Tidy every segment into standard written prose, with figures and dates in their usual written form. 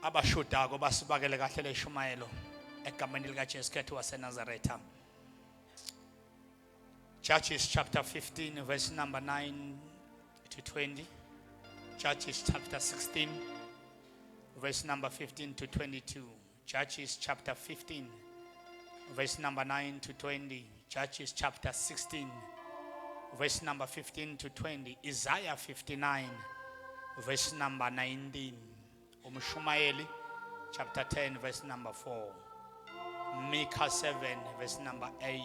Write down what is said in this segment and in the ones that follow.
Abashodako basibakele kahle leshumayelo egameni lika Jesu Kristu waseNazaretha. Judges chapter 15 verse number 9 to 20. Judges chapter 16 verse number 15 to 22. Judges chapter 15 verse number 9 to 20. Judges chapter 16 verse number 15 to 20. Isaiah 59 verse number 19. Umshumayeli chapter 10 verse number 4. Micah 7 verse number 8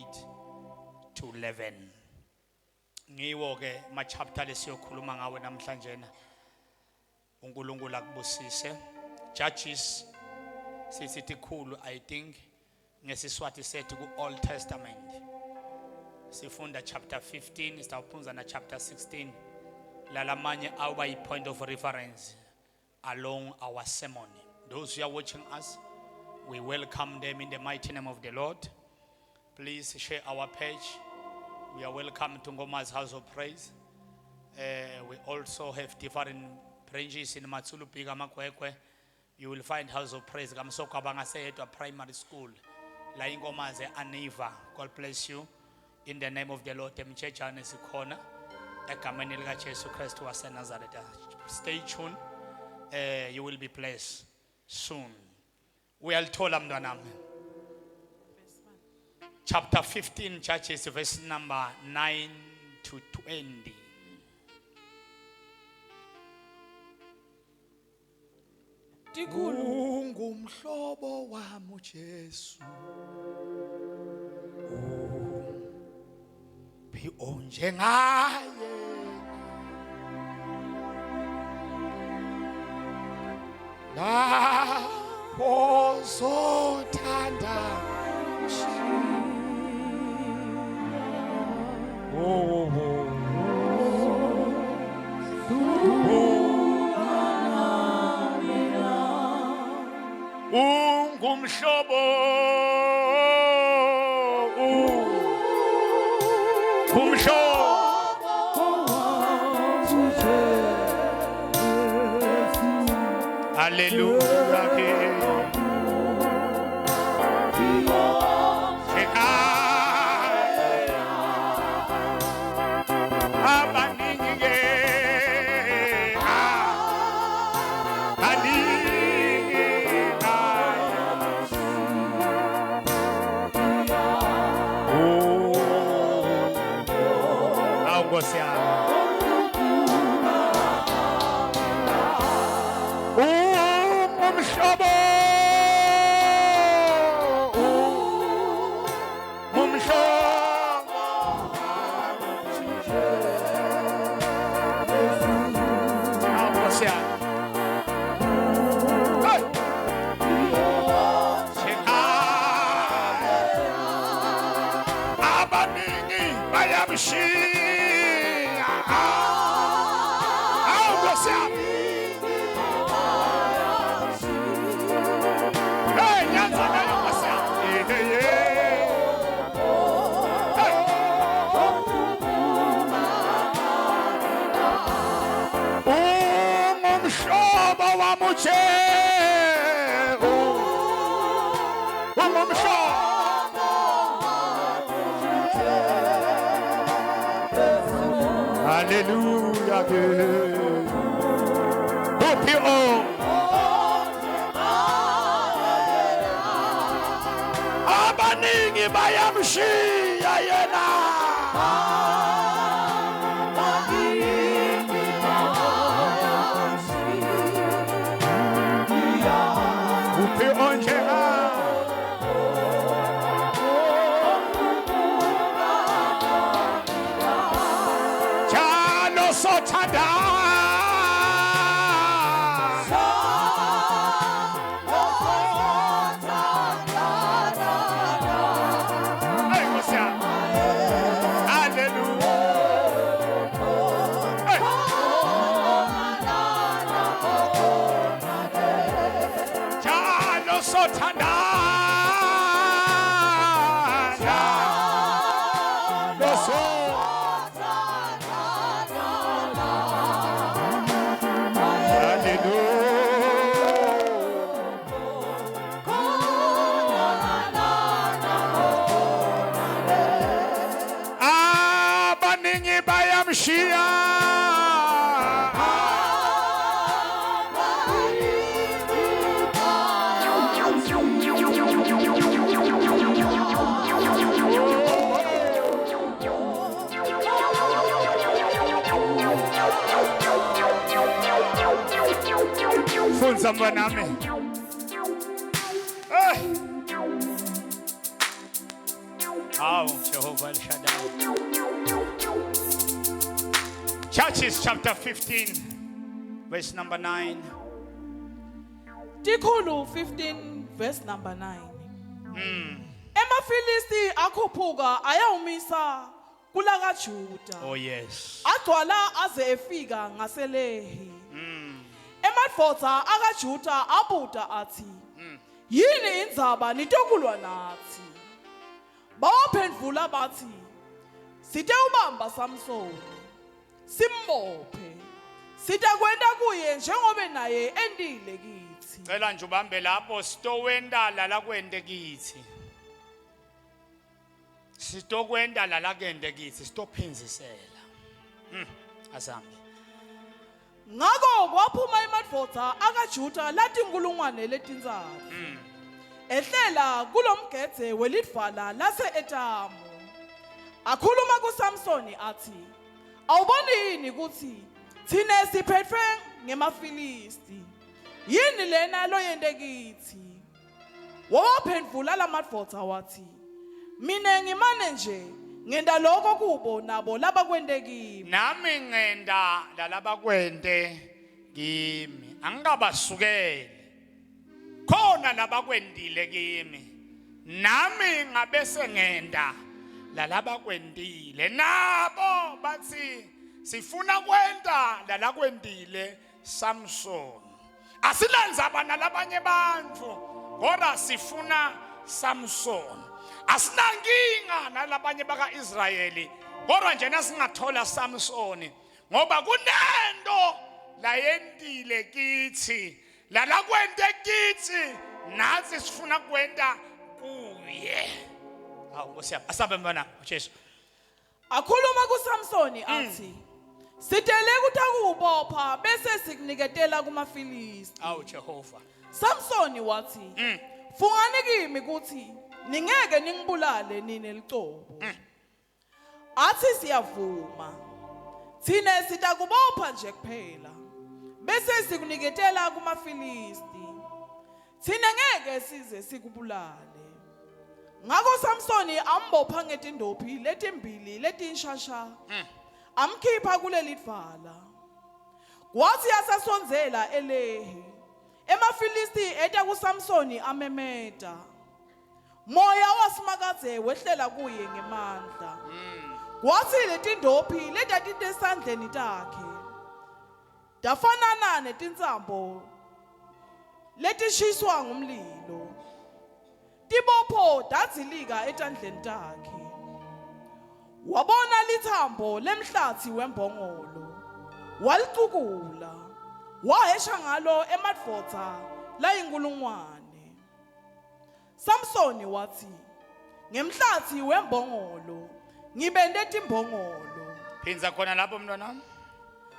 to 11. Ngiwo ke ma chapter lesiyokhuluma ngawe namhlanje na. uNkulunkulu akubusise. Judges sithi khulu I think ngesiswati sethu ku Old Testament. Sifunda chapter 15 sitawuphunza na chapter 16. Lalamanye awuba yi point of reference along our sermon. Those who are watching us, we welcome them in the mighty name of the Lord. Please share our page. We are welcome to Ngoma's House of Praise. We also have different branches in Matsulu Biga Makwekwe. You will find House of Praise. Kamsoko Abangaseyedwa Primary School. La Ingomaze Aniva. God bless you. In the name of the Lord. Emtshejane sikhona. Egameni lika Jesu Kristu waseNazaretha. Stay tuned. You will be blessed soon. Uyalithola mntwanami. Chapter 15 Judges verse number 9 to 20. Tikhulu Ungumhlobo wami uJesu. Uphi onjengaye? Lapho zothanda. Oh, oh, oh. Ungumhlobo ungumhlobo. Hallelujah. Abaningi ke abaningi oh awu Nkosi yami ungumhlobo ungumhlobo awu Nkosi yami. Hey! Abaningi bayamshiya. Awu Nkosi yami. Hey, nyanza nayo Nkosi yami. Hey, hey. Hey. Ungumhlobo wami uJesu. Ungumhlobo. Hallelujah. Uphi o abaningi bayamshiya yena. Uphi onjenga njalo sothanda. Hey, Nkosi yami. Hallelujah. Hey. Njalo sothanda. Njalo Hallelujah. Fundza mntanami. Hey. Hawu Jehova El Shaddai. Judges chapter 15 verse number 9. Tikhulu 15 verse number 9. EmaFilisti akhuphuka ayawumisa kulakaJuda. Oh yes. Agcwala aze efika ngaseLehi. Emadvodza akaJuda abuta athi, "Yini indzaba nitokulwa nathi?" Bawaphendvula bathi, "Sitewubamba Samsoni, simbophe. Sitakwenta kuye njengobe naye entile kithi." Cela nje ubambe lapho sitowenta la kwente kithi. Sitokwenta la kente kithi, sitophindzisela. Asambe. Ngako kwaphuma emadvodza akaJuda latinkulungwane letintsatfu. Ehlela kulomgedze welidvwala lase-Etamu. Akhuluma kuSamsoni athi, "Awuboni yini kutsi thine siphetfwe ngemaFilisti? Yini lena loyente kithi?" Wawaphendvula lamadvodza wathi, "Mine ngimane nje ngenta lokho kubo nabo labakwente kimi." Nami ngenda lalabakwente kimi. Angikabasukeli. Khona labakwentile kimi. Nami ngabese ngenda lalabakwentile. Nabo bathi sifuna kwenta lalakwentile Samson. Asilandzaba nalabanye bantfu kodwa sifuna Samson. Asinankinga nalabanye baka-Israyeli kodwa nje nasingathola Samson ngoba kunento layentile kithi lalakwente kithi nathi sifuna kwenta kuye. Hawu Nkosi yami, asambe mntwana Jesu. Akhuluma kuSamsoni athi, "Sitele kutakubopha bese sikuniketela kumaFilisti." Awu Jehova. Samsoni wathi, "Fungani kimi kutsi ningeke ningibulale nine licobo." Athi siyavuma. Thine sitakubopha nje kuphela. Bese sikuniketela kumaFilisti. Thine ngeke size sikubulale. Ngako Samsoni ambopha ngetindophi letimbili letinshasha. Amkhipha kuleli dvwala. Kwathi asasondzela eLehi, emaFilisti eta kuSamsoni amemeta. Moya waSimakadze wehlela kuye ngemandla. Kwathi letindophi letatitesandleni takhe tafanana netintsambo letishiswa ngumlilo. Tibopho tadzilika etandleni takhe. Wabona lithambo lemhlathi wembongolo, walicukula, wahesha ngalo emadvodza layinkulungwane. Samsoni wathi, "Ngemhlathi wembongolo ngibente timbongolo." Phinza khona lapho mntwana.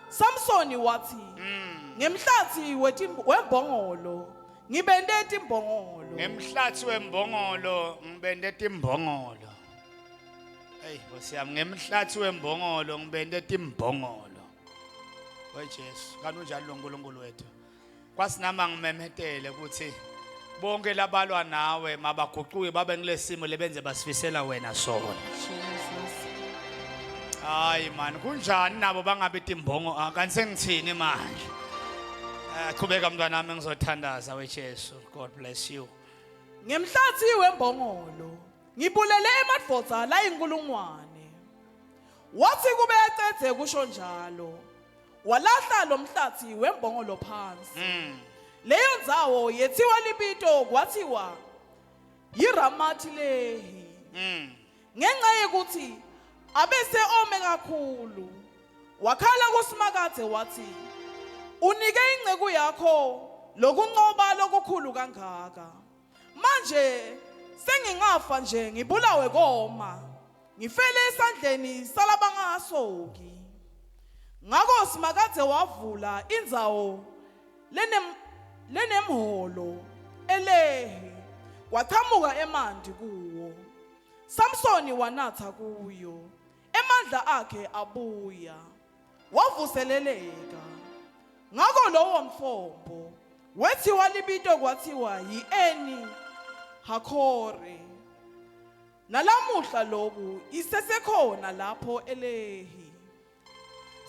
Samsoni wathi, "Ngemhlathi wembongolo ngibente timbongolo." Ngemhlathi wembongolo ngibente timbongolo. Hey Nkosi yami, ngemhlathi wembongolo ngibente timbongolo. Oy Jesu, kanti unjalo lo nkulunkulu wethu. Kwasinama ngimemetele ukuthi bonke labalwa nawe mabaguquke babe ngilesimo lebenze basifisela wena sona. Jesus. Hayi man, kunjani nabo bangabe timbongo kanti sengithini manje? Qhubeka mntwana wami ngizothandaza weJesu. God bless you. Ngemhlathi wembongolo ngibulele emadvodza layinkulungwane. Wathi kube ecedze kusho njalo, walahla lo mhlathi wembongolo phansi. Leyo ndzawo yethiwa libito kwathiwa yiRamathi Lehi. Ngenxa yokuthi abese ome kakhulu, wakhala kuSimakadze wathi, "Unike inceku yakho lokunqoba lokukhulu kangaka. Manje sengingafa nje ngibulawe koma, ngifele esandleni salabangasoki." Ngako Simakadze wavula indzawo lenemholo eLehi, kwachamuka emanti kuwo. Samsoni wanatha kuyo, emandla akhe abuya, wavuseleleka. Ngako lowo mfombo Wethiwa libito kwathiwa yi-Eni Hakhore. Nalamuhla loku isesekhona lapho eLehi.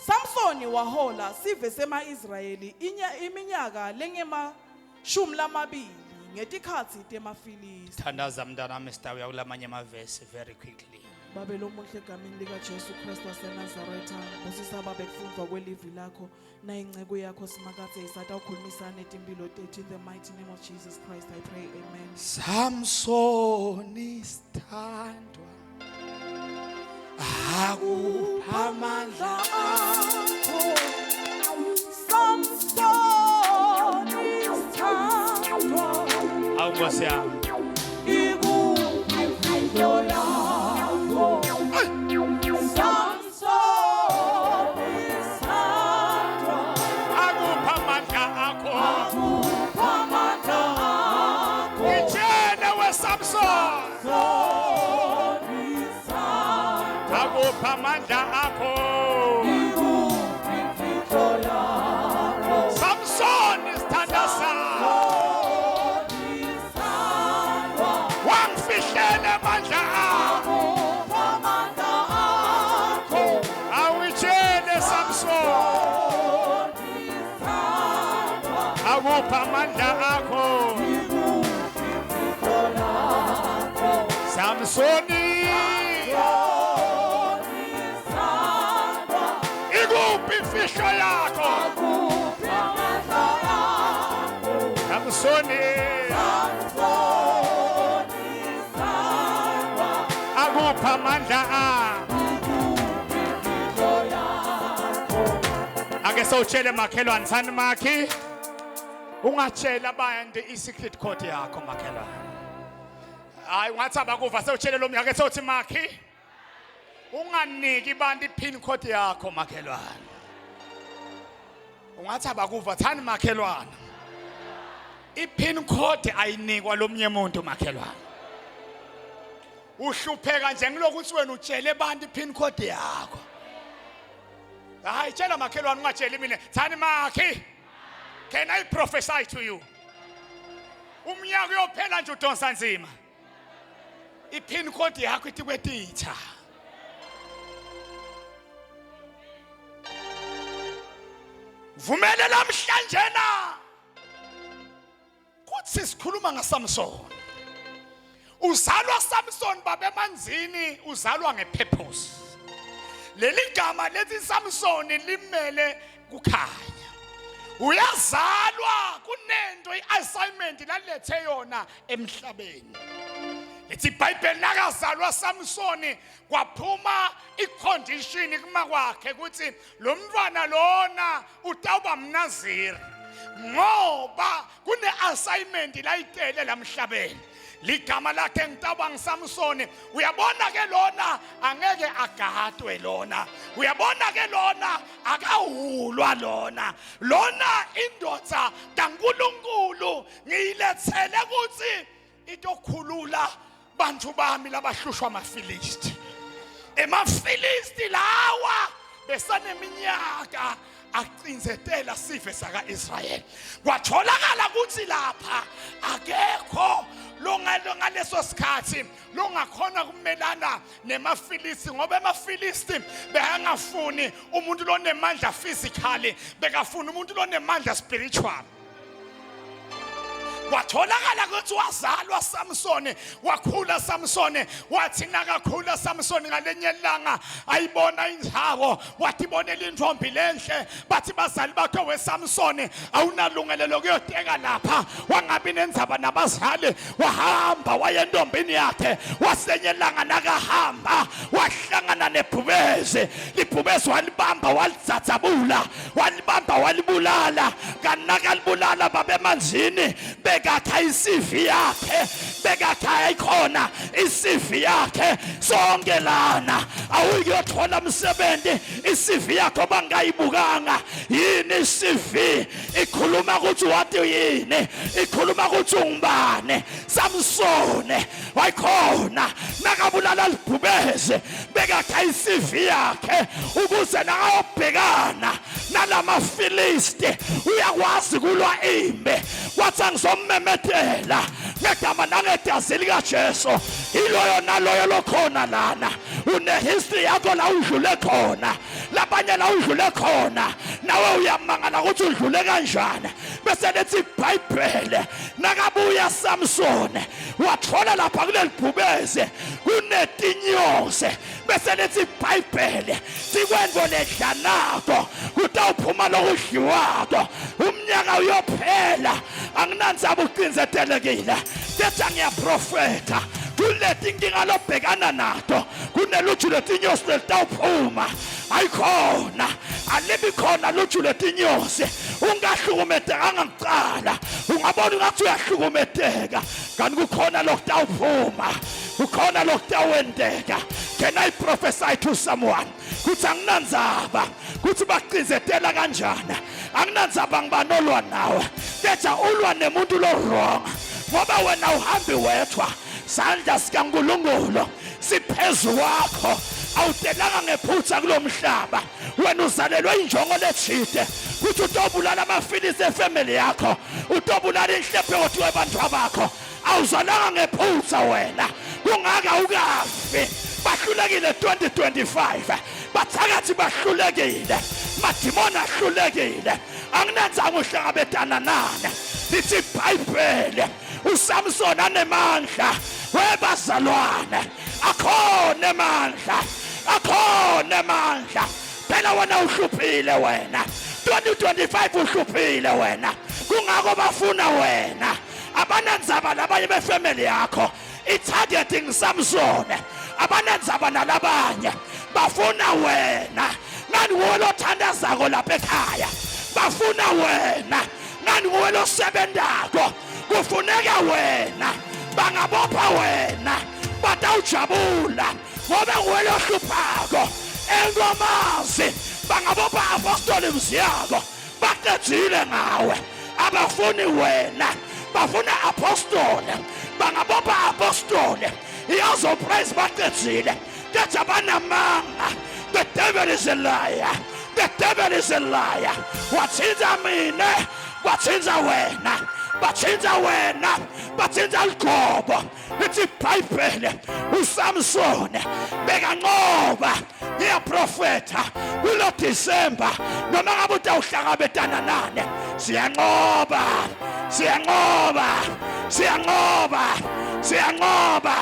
Samsoni wahola sive sema-Israyeli iminyaka lengema-20 ngetikhatsi temaFilisti. Thandaza mntanami, sitawuya kulamanye amavesi very quickly. Babe lomuhle, egameni likaJesu Kristu waseNazaretha, busisa babe kufundvwa kwelivi lakho nayinceku yakho Simakadze isatawukhulumisana netimpilo tethu. In the mighty name of Jesus Christ I pray, amen. Samsoni sithandwa, akupha amandla. Akho Samsoni sithandwa, Awu Nkosi yami. Ikuphi imfihlo yakho Samsoni sithandwa, Akupha amandla akho. Amandla akho. Ngitshele weSamson. Samsoni sithandwa, Akupha amandla akho. Ikuphi imfihlo yakho Samson sithanda sami. Wangifihlela amandla akho. Amandla akho. Awutshele Samson. Akupha amandla akho. Samsoni. Ikuphi imfihlo yakho? Samsoni. Akupha amandla akho. Ake sewutshele makhelwane, sani makhi. Ungatshela abantu i-secret code yakho makhelwane. Hayi, ungathi abakuva, sewutshele lo mnyaka, sewuthi makhi. Unganiki abantu i-pin code yakho makhelwane. Ungathi abakuva, thani makhelwane. I-pin code ayinikwa lomnye umuntu makhelwane. Uhlupheka nje ngilokuthi wena utshele abantu i-pin code yakho. Hayi, tshela makhelwane, ungatsheli mina. Thani makhi. Can I prophesy to you? Umnyaka uyophela nje udonsa nzima. I-pin code yakho ithi kwetitha. Vumele namhlanje na. Kuthi sikhuluma ngaSamson. Uzalwa Samson babe emanzini, uzalwa ngepurpose. Leli gama lethi Samson limele kukhanya. Uyazalwa kunento, i-assignment lalethe yona emhlabeni. Lithi iBhayibheli nakazalwa Samsoni kwaphuma icondition kuma kwakhe ukuthi lo mntwana lona utawuba mnaziri ngoba kune assignment layitele lamhlabeni. Ligama lakhe ngitawuba ngiSamsoni. Uyabona ke lona angeke agadwe lona, uyabona ke lona akawulwa lona. Lona indoda kaNkuluNkulu ngiyilethele ukuthi itokhulula bantu bami labahlushwa amaFilisti. Emafilisti lawa besaneminyaka acinzetela sive saka-Israyeli. Kwatholakala ukuthi lapha akekho ngaleso sikhathi longakhona kumelana nemaFilisti, ngoba emaFilisti bekangafuni umuntu lonemandla physically, bekafuna umuntu lonemandla spiritual. Kwatholakala ukuthi wazalwa Samsoni, wakhula Samsoni. Wathi nakakhula Samsoni ngalenye ilanga ayibona indzawo, watibonela intombi lenhle. Bathi bazali bakhe, weSamsoni, awunalungelo lokuyoteka lapha. Wangabi nendzaba nabazali, wahamba waya entombini yakhe. Wasenye ilanga nakahamba wahlangana nebhubezi. Libhubezi walibamba, walitsatsamula, walibamba, walibulala. Kanakalibulala babemanzini. Bekakha iCV yakhe, bekakha ikhona iCV yakhe. Sonke lana awuyothola umsebenzi, iCV yakho bangayibukanga. Yini iCV? Ikhuluma ukuthi wathi yini, ikhuluma ukuthi ungubani. Samsone wayikhona nakabulala libhubeze, bekakha iCV yakhe ukuze nakayobhekana nalamaFilisti uyakwazi kulwa imbe. Kwathi angizommemetela ngegama nangegazi likaJesu, iloyo naloyo lokhona lana une-history yakho la udlule khona, labanye la udlule khona, nawe uyamangala ukuthi udlule kanjani. Bese lethi iBhayibheli, nakabuya Samson wathola lapha kuleli bhubeze kunetinyosi. Bese lethi iBhayibheli, sikwento ledlanako kutawuphuma lokudliwako. Umnyaka uyophela, anginandzaba ucinzetelekile, kepha ngiyaprofetha kuleti nkinga lobhekana nato kuneluju letinyosi lelitawuphuma. Ayikhona, alibi khona luju letinyosi. Ungahlukumetekanga kucala, ungabona ungathi uyahlukumeteka, kanti kukhona lokutawuphuma, kukhona lokutawenteka. Can I prophesy to someone kuthi anginandzaba kuthi bacinzetela kanjani, anginandzaba ngibani olwa nawe, kepha ulwa nemuntu lo wrong, ngoba wena uhambi wedwa, sandla sikaNkulunkulu siphezu kwakho. Awutelanga ngephutha kulomhlaba, wena uzalelwe injongo lethide kuthi utobulala amafilisi efamily yakho, utobulala inhlepheko abantu abakho. Awuzalanga ngephutha wena, kungaka ukafi. Bahlulekile 2025, bathakathi bahlulekile, madimoni ahlulekile, anginandzaba uhlangabetana nani. Lithi iBhayibheli, uSamson anemandla webazalwane, akhona emandla, akhona emandla. Phela wena uhluphile wena 2025, uhluphile wena, kungako bafuna wena. Abanandzaba labanye befamily yakho, i-targeting Samson, abanandzaba nalabanye, bafuna wena. Ngani nguwe lothandazako lapha ekhaya, bafuna wena. Ngani nguwe losebentako, kufuneka wena. Bangabopha wena batawujabula ngoba nguwe lohluphako enkomazi. Bangabopha apostoli Mziyako, baqedzile ngawe. Abafuni wena, bafuna apostoli. Bangabopha apostoli iyazo praise, baqedzile, kepha banamanga. The devil is a liar, the devil is a liar. Wathinta mina, bathinta wena, bathinta wena, bathinta ligobo. Lithi iBhayibheli, uSamson bekanqoba. Ngiyaprofetha kulo December, noma ngabe utawuhlangabetana nane, siyanqoba, siyanqoba, siyanqoba, siyanqoba.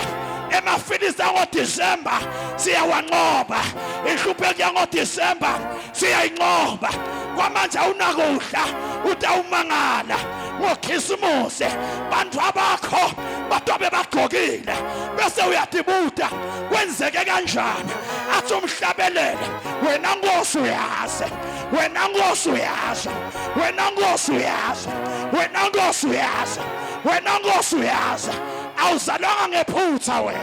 Emafilista ngoDecember siyawanqoba, inhlupheko yangoDecember siyayinqoba. Kwamanje awunakudla, utawumangala ngokhisimusi bantu abakho batobe bagqokile, bese uyatibuta kwenzeke kanjani. Athi umhlabelele, wena Nkosi uyazi, wena Nkosi uyazi, wena Nkosi uyazi, wena Nkosi uyazi, wena Nkosi uyazi. Awuzalwanga ngephutha wena.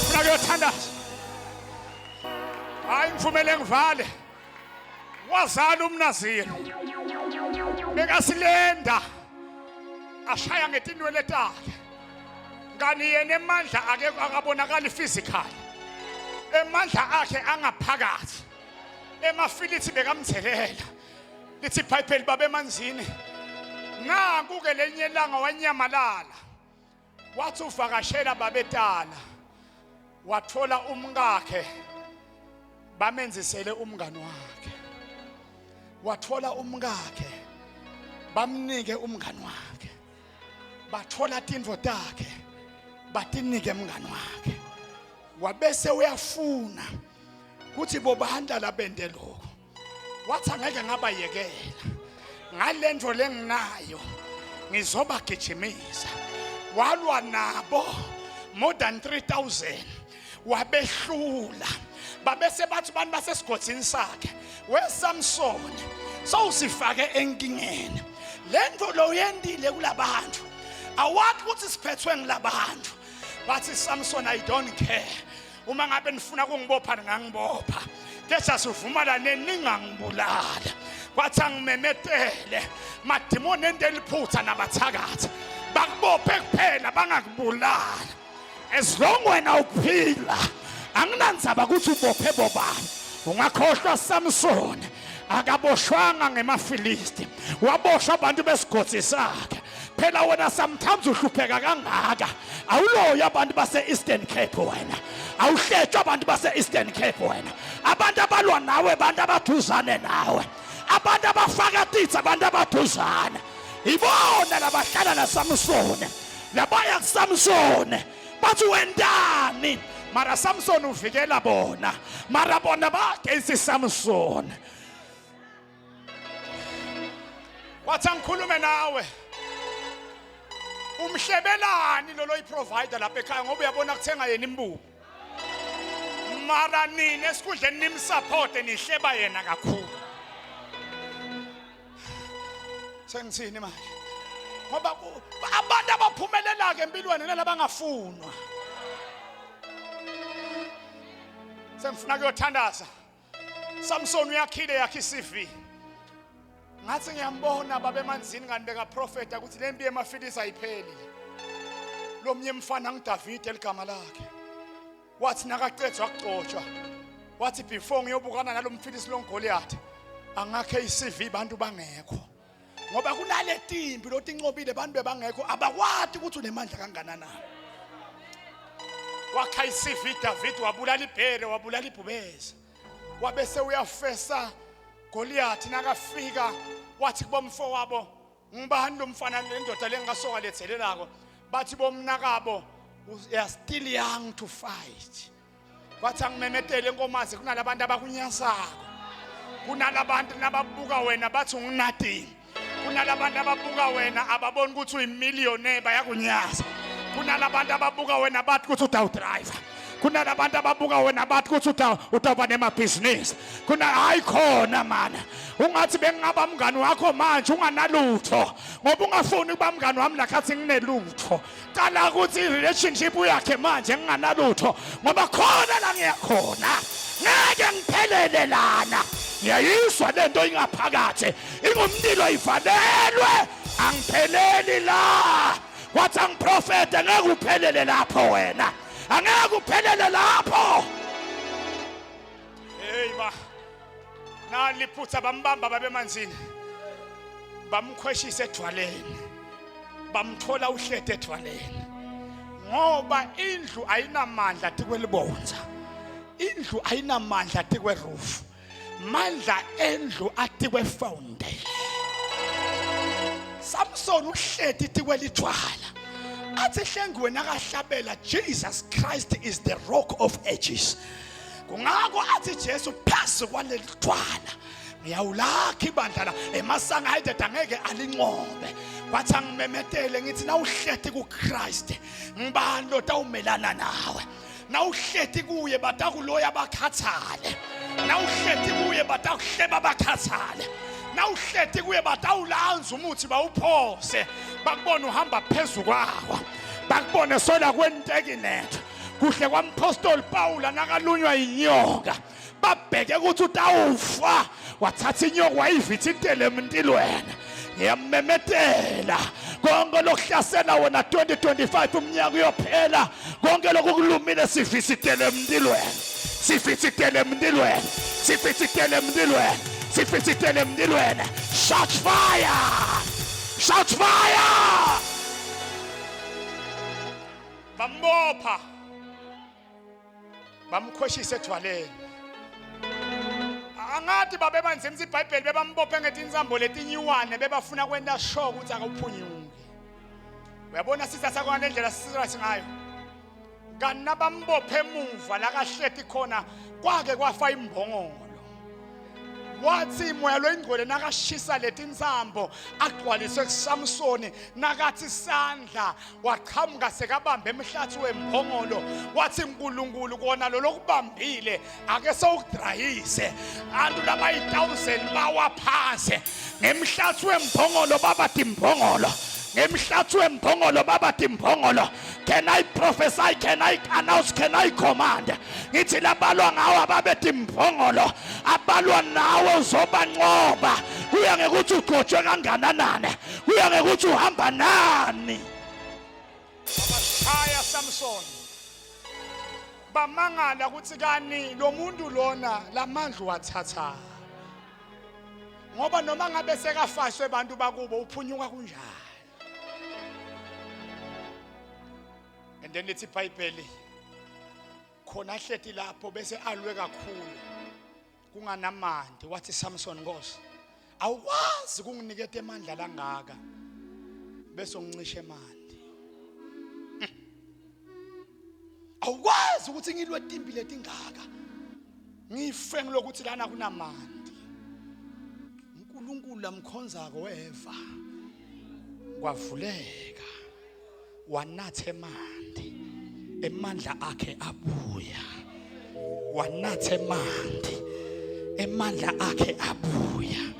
Funa kuyothandaza. Hayi, ngivumele ngivale. Wazala umNaziri, bekasilenda ashaya ngetinwele takhe, kani yena emandla ake akabonakali physical, emandla akhe angaphakathi. Emafilithi bekamthelela. Lithi iBhayibheli babe emanzini. Nanku ke lenye ilanga wanyamalala, wathi uvakashela babetala, wathola umkakhe bamenzisele umngani wakhe, wathola umkakhe bamnike umngani wakhe, bathola tintfo takhe batinike umngani wakhe. Wabese uyafuna kuthi bobanta labende lokho, wathi angeke ngabayekela ngalento lenginayo, ngizobagijimisa. Walwa nabo more than 3000, wabehlula. Babese bathi bantu basesigodini sakhe, weSamson, sowusifake enkingeni. Lento lo yendile kulabantu. Awathi ukuthi siphethwe ngilabantu. Bathi Samson, I don't care. Uma ngabe nifuna kungibopha ningangibopha. Kepha sivumelane ningangibulala. Kwathi angimemetele madimoni ento eliphutha nabathakathi. Bakubophe kuphela bangakubulala. As long wena uphila anginandzaba ukuthi ubophe bobani. Ungakhohlwa Samson akaboshwanga ngemaFilisti, waboshwa abantu besigodzi sakhe. Phela wena sometimes uhlupheka kangaka, awuloyo abantu base-Eastern Cape wena, awuhletshwa abantu base-Eastern Cape wena. Abantu abalwa nawe abantu abaduzane nawe, abantu abafaka titsi, abantu abaduzane ibona labahlala naSamsone, labaya kuSamsone bathi wentani? Mara Samson uvikela bona, mara bona ba-against Samson. Wathi angikhulume nawe, umhlebelani lo loyiprovider lapha ekhaya, ngoba uyabona kuthenga yena imbubu, mara nina esikhundleni nimsupporte nihleba yena kakhulu. Sengithini manje? Ngoba abantu abaphumelelaka empilweni nalabangafunwa. Sengifuna kuyothandaza. Samson uyakhile yakhe iCV. Ngathi ngiyambona baba emanzini kanti bekaprofeta ukuthi lempi yemaFilisi ayipheli. Lomnye mfana nguDavid eligama lakhe. Wathi nakaqedwa kugcotshwa, wathi before ngiyobukana nalomfilisi lonGoliath, angakhe iCV bantu bangekho. Ngoba kunale timbi lotincobile bantu bebangekho, abakwati ukuthi unemandla kanganani. Wakha iCV David, wabulala ibhere, wabulala ibhubezi. Wabese uyafesa Goliath. Nakafika wathi kubomfo wabo, ngibani lo mfana, le ndoda lengasoka lethelelako? Bathi bomnakabo, you are still young to fight. Kwathi angimemetele enkomazi, kunalabantu abakunyasako, kunalabantu nababuka wena bathi ungunothing, kunalabantu ababuka wena ababona ukuthi uyimillionaire bayakunyaza, kunalabantu ababuka wena bathi ukuthi utawudriver, kunalabantu ababuka wena bathi ukuthi utawuba nemabhizinisi. Kuna hayi khona mana, ungathi bengingaba mngani wakho manje unganalutho, ngoba ungafuni ukuba mngani wami lakhathi nginelutho. Cala ukuthi i-relationship yakhe manje nginganalutho, ngoba khona la ngiyakhona ngeke ngiphelele lana. Ngiyayizwa lento ingaphakathi ingumlilo, ivalelwe, angipheleli la. Wathi angiprofete, ngeke uphelele lapho wena, angeke uphelele lapho. Hey ba, nali iphutha, bambamba babemanzini, bamkhweshisa edwaleni, bamthola uhlete edwaleni, ngoba indlu ayinamandla tikwelibonza, indlu ayinamandla tikweroof, mandla endlu atikwe foundation. Samson uhleti tikwelidwala. Athi hlengiwe nakahlabela, Jesus Christ is the rock of ages. Kungako athi Jesu, phezu kwaleli dwala ngiyawulakha ibandla la, emasanga ayideda angeke alinqobe. Kwathi angimemetele ngithi, nawuhleti kuChrist, ngibani lotawumelana nawe? Nawuhleti kuye batakuloya bakhathale, nawuhleti kuye batakuhleba bakhathale, nawuhleti kuye batawulanza umuthi bawuphose, bakubone uhamba phezu kwawo, bakubone sola kwentekiletho. Kuhle kwampostoli Paula nakalunywa inyoka, babheke ukuthi utawufa, wathatha inyoka wayivithintela emntilweni. Ngiyamemetela konke lokuhlasela wena 2025, umnyaka uyophela, konke lokukulumile sivisitele emntilweni, sifithitele emntilweni, sifithitele emntilweni, sifithitele emntilweni. Shout fire, shout fire! Bambopha, bamkhweshisa edwaleni. Angathi babebanzimisa iBhayibheli, bebambophe ngetinsambo letinyiwane, bebafuna kwenta sure ukuthi akawuphunyuki. Uyabona sitha sakho ngendlela sisirathi ngayo, kanti nabambophe emuva la kahleti khona kwake kwafa imbongolo. Wathi moya loyingcwele nakashisa letinsambo agcwaliswe kuSamsoni nakathi sandla waqhamuka sekabambe emhlathi wemphongolo wathi uNkulunkulu kona lo lokubambile ake sewukudrayise antu labayi-1000 bawa phansi ngemhlathi wemphongolo baba timphongolo ngemhlathi wemphongolo baba timphongolo. Can I prophesy? Can I announce? Can I command? Ngithi labalwa ngawo ababe timphongolo, abalwa nawe uzobanqoba. Kuya ngekuthi ugcotshwe kangananani, kuya ngekuthi uhamba nani. Babashaya Samson, bamangala ukuthi kani lo muntu lona lamandla uwathatha, ngoba noma ngabe sekafashwe abantu bakubo uphunyuka kunjani. And then lithi iBhayibheli khona ahleti lapho bese alwe kakhulu kunganamandi. Wathi Samson, Nkosi, awukwazi kunginiketa emandla langaka bese ungincishe emandi. Awukwazi ukuthi ngilwe timpi letingaka ngife ngilokuthi lana kunamandi. uNkulunkulu lamkhonzako weva kwavuleka, wanatha emanti, emandla akhe abuya. Wanatha emanti, emandla akhe abuya.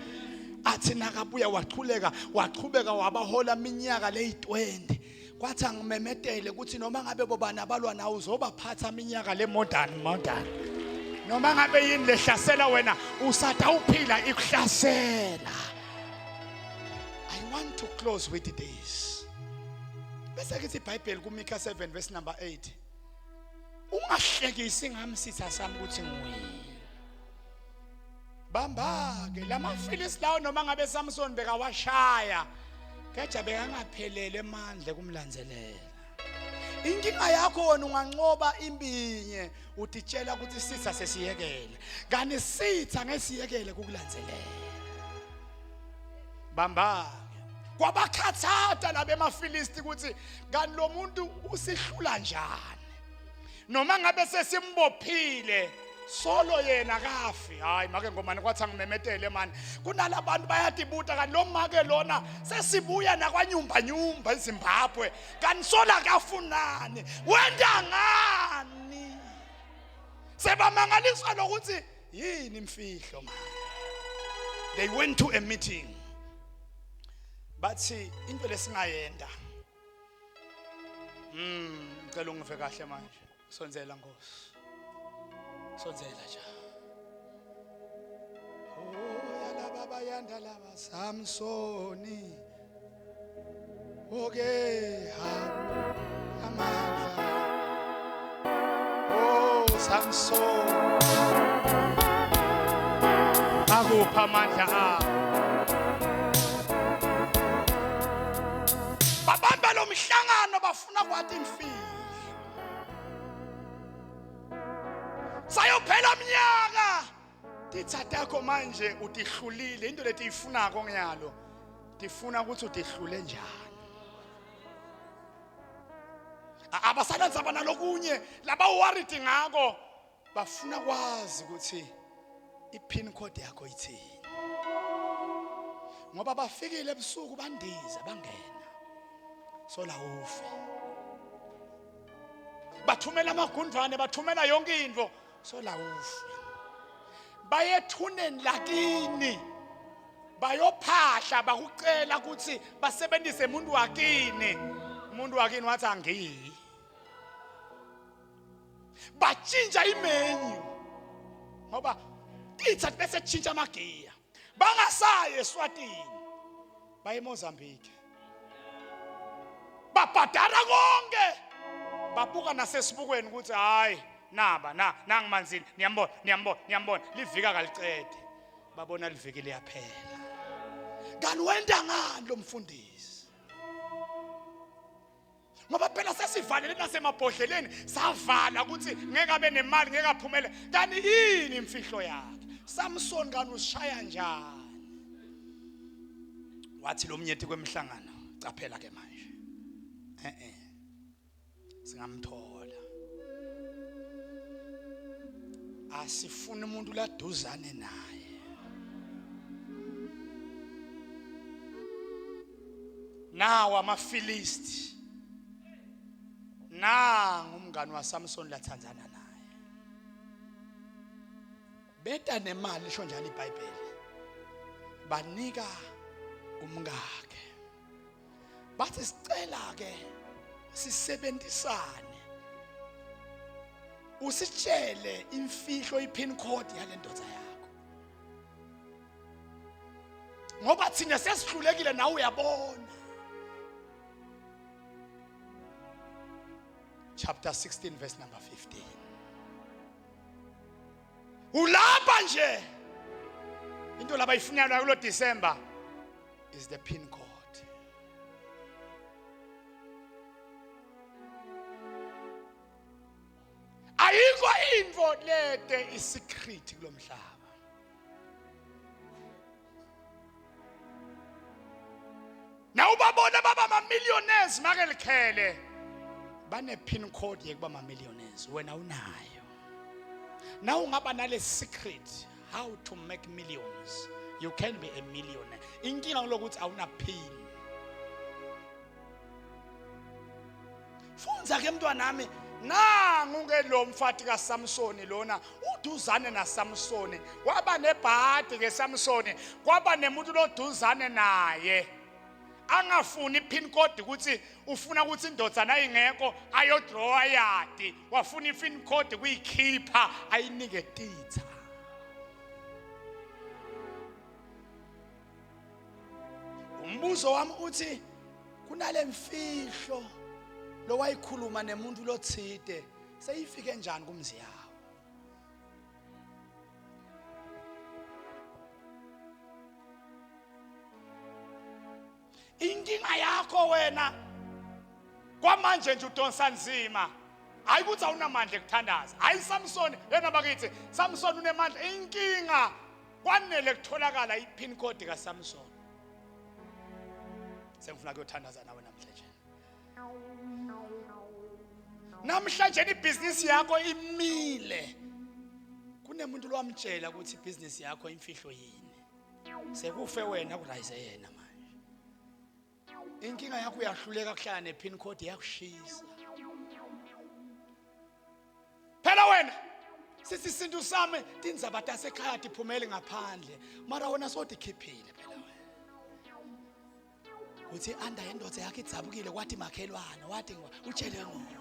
Athi nakabuya wachuleka, wachubeka wabahola iminyaka leyi-20. Kwathi angimemetele ukuthi noma ngabe bobani abalwa nawe uzobaphatha iminyaka le modern modern, noma ngabe yini lehlasela wena usatha uphila ikuhlasela. I want to close with this. Bese kithi iBhayibheli kuMika 7 verse number 8, ungahlekisi ngami sitha sami ukuthi ngiwile. Bamba ke lamafilisi lawo, noma ngabe Samson bekawashaya keja bekangaphelele emandla kumlandzelela. Inkinga yakho wena unganqoba impinye utitshela ukuthi sitha sesiyekele, kanti sitha ngesiyekele kukulandzelela. Bamba ke kwabakhathata labemafilisti ukuthi kanti lo muntu usihlula njani noma ngabe sesimbophile solo yena kafi. Hayi make ngomani, kwathi angimemetele mani kunalabantu bayatibuta kanti lo make lona sesibuya nakwanyumba nyumba eZimbabwe kanti sola kafunani wenda ngani. Sebamangaliswa lokuthi yini imfihlo man. They went to a meeting, bathi into lesingayenda. Ngicela ungive kahle manje. Sondzela Nkosi, sondzela ja. Oh yala baba yanda laba Samsoni oke ha amandla. Oh Samson, akupha amandla akho. Babamba lo mhlangano bafuna kwathi imfihlo sayophela mnyaka titha takho manje utihlulile. Into letiyifunako ngiyalo tifuna ukuthi utihlule njani. Abasalandzaba nalokunye laba worried ngako, bafuna kwazi ukuthi i-pin code yakho ithini, ngoba bafikile ebusuku bandiza bangena sola ufe, bathumela amagundwane, bathumela yonke into sola ufe, bayethuneni lakini bayophahla bakucela ukuthi basebenzise umuntu wakini. Umuntu wakini wathi angiyi. Batshintsha imenyu ngoba titha bese tshintsha amagiya, bangasayi eSwatini baye eMozambique, babhadara konke, babuka nasesibukweni ukuthi hayi naba na nangimanzini, niyambona niyambona niyambona, livika kalicede, babona liviki liyaphela. Kanti wenda ngani lo mfundisi? Ngoba phela sesivalele nasemabhodleleni, savala ukuthi ngeke abe nemali, ngeke aphumele. Kanti yini imfihlo yakhe Samson? Kanti usishaya njani? Wathi lo mnyethi kwemihlangano, caphela ke manje, eh eh singamthola, asifuni umuntu laduzane naye. Nawo amaFilisti. Nangu umngani waSamson lathandzana naye. Beta nemali lisho njalo iBhayibheli. Banika umkakhe. Bathi sicela ke sisebenzisane. Usitshele imfihlo ipin code yale ndoda yakho. Ngoba thina sesihlulekile nawe uyabona. Chapter 16 verse number 15. Ulapha nje. Into labayifunayo kulo December is the pin code. Ayikho into lete isecret kulomhlaba. Nawubabona baba ama millionaires make likhele bane pin code yekuba ama millionaires wena unayo. Now ungaba nale secret how to make millions. You can be a millionaire. Inkinga kulokuthi awuna pin. Fundza ke mntwanami nangu ke lo mfati kaSamsoni lona uduzane naSamsoni waba nebhadi ke Samsoni kwaba nemuntu loduzane naye angafuni ipin code ukuthi ufuna ukuthi indoda nayingekho ayodrawa yadi wafuna ipin code kuyikhipha ayinike titha Umbuzo wami uthi kunalemfihlo lowayikhuluma nemuntu lothide seyifike njani kumzi yawo? Inkinga yakho wena kwamanje nje udonsa nzima hayi ukuthi awunamandla ekuthandaza hayi Samson yena bakithi Samson unemandla inkinga kwanele kutholakala ipin code kaSamson sengifuna kuyothandaza nawe namhlanje namhlanje ibhizinisi yakho imile kunemuntu lowamtshela ukuthi ibhizinisi yakho imfihlo yini sekufe wena kurayise yena manje inkinga yakho uyahluleka kuhlala nepin code iyakushisa phela wena sithi isintu sami tindzaba tasekhaya tiphumele ngaphandle mara wena sotikhiphile phela wena uthi anda yendoda yakhe idzabukile kwathi makhelwane wathi utshele nguwe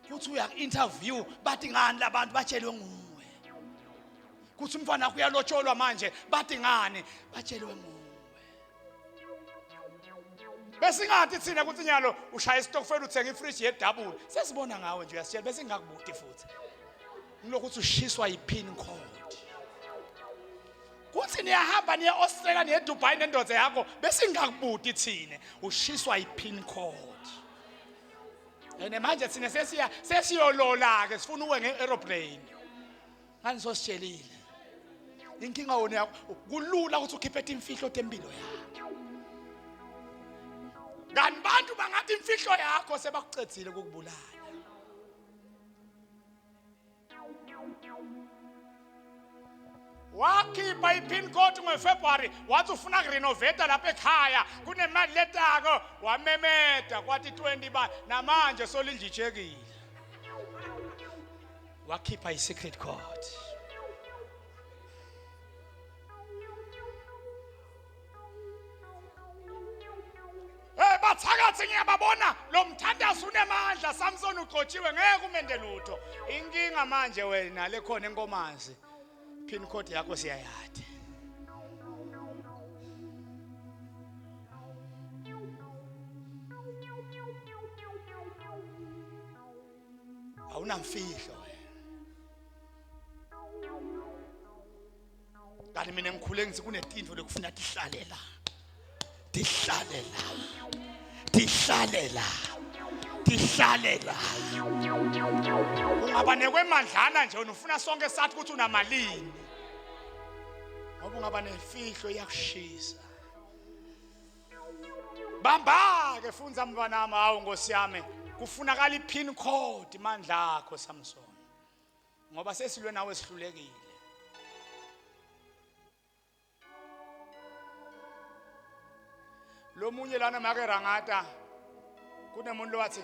kuthi uya interview bathi ngani labantu batshelwe nguwe kuthi umfana wakho uyalotsholwa manje bathi ngani batshelwe nguwe besingathi thina kuthi nyalo ushaya isitokfela uthenga ifridge yedouble sesibona ngawe nje uyasitshela besingakubuti futhi ngilokhu uthi ushiswa yipin code kuthi niyahamba niye Australia niye Dubai nendoda yakho besingakubuti thina ushiswa yipin code and manje thina sesiya sesiyolola ke sifuna uwe nge-aeroplane ngani sositshelile inkinga wona kulula ukuthi ukhiphe imfihlo tempilo yakho kanti bantu bangathi imfihlo yakho sebakucedzile ukukubulala wakhipha i-pin code ngoFebruary wathi ufuna kurenovate lapha ekhaya kunemali letako wamemeda kwathi 20 ba namanje solinjijekile wakhipha i-secret code Hey bathakathi ngiyababona lo mthandazo unemandla Samson ugcotshiwe ngeke umende lutho inkinga manje wena lekhona enkomazi pin code yakho siyayadi awunamfihlo wena Kanti mina ngikhule ngithi kunetintfo lekufuna tihlale la. Tihlale la. Tihlale la. Tihlale la. Ungaba nekwemandlana nje wena ufuna sonke sathi ukuthi unamalini. Ngoba ungaba nemfihlo iyakushisa. Bamba ke funza mntwanami hawu Nkosi yami kufunakala ipin code mandla akho Samson. Ngoba sesilwe nawe sihlulekile. Lomunye lana make rangata kunemuntu lowathi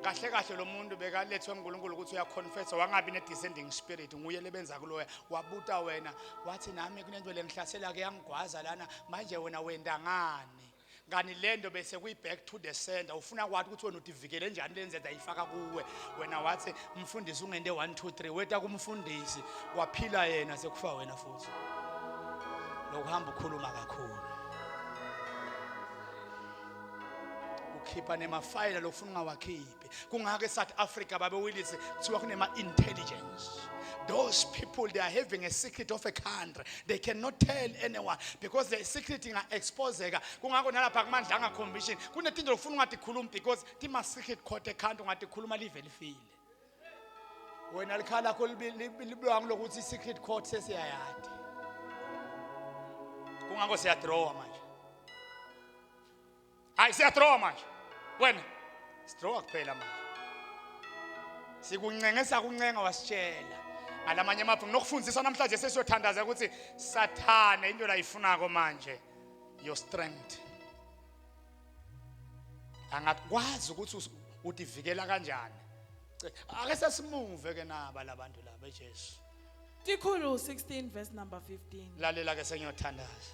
kahle kahle lo muntu bekalethwe nguNkulunkulu ukuthi uyaconfess, wangabi ne descending spirit, nguye lebenza kuloya. Wabuta wena wathi, nami kunento lengihlasela ke, yangigwaza lana manje, wena wenda ngani? Ngani lento bese kuyi back to the sender, ufuna kwathi ukuthi wena udivikele njani lenzenza ayifaka kuwe. Wena wathi, mfundisi, ungente 1 2 3. Weta kumfundisi, waphila yena, sekufa wena futhi. Lokuhamba ukhuluma kakhulu, ukhipha nemafayela lokufuna ungawakhiphi. Kungake South Africa, babe Willis, kuthiwa kunema intelligence. Those people, they are having a secret of a country they cannot tell anyone because the secret inga-exposeka. Kungako nalapha kuMandlanga Commission kunetinto lokufuna ungatikhulumi because tima-secret court ekhantri, ungatikhuluma live lifile. Wena likhala lakho libiwa ngilokuthi i-secret court sesiyayadi. Kungako siyadrowa manje. Hayi, siyadrowa manje wena, sidrowa kuphela manje. Sikuncenge, sakuncenga, wasitshela ngalamanye amaphi. Nginokufundisa namhlanje, sesiyothandaza ukuthi sathane into layifunako manje, your strength. Angakwazi ukuthi utivikela kanjani. Ake sesimuve ke naba labantu laba, eJesu. Tikhulu 16 verse number 15. Lalela ke, sengiyothandaza.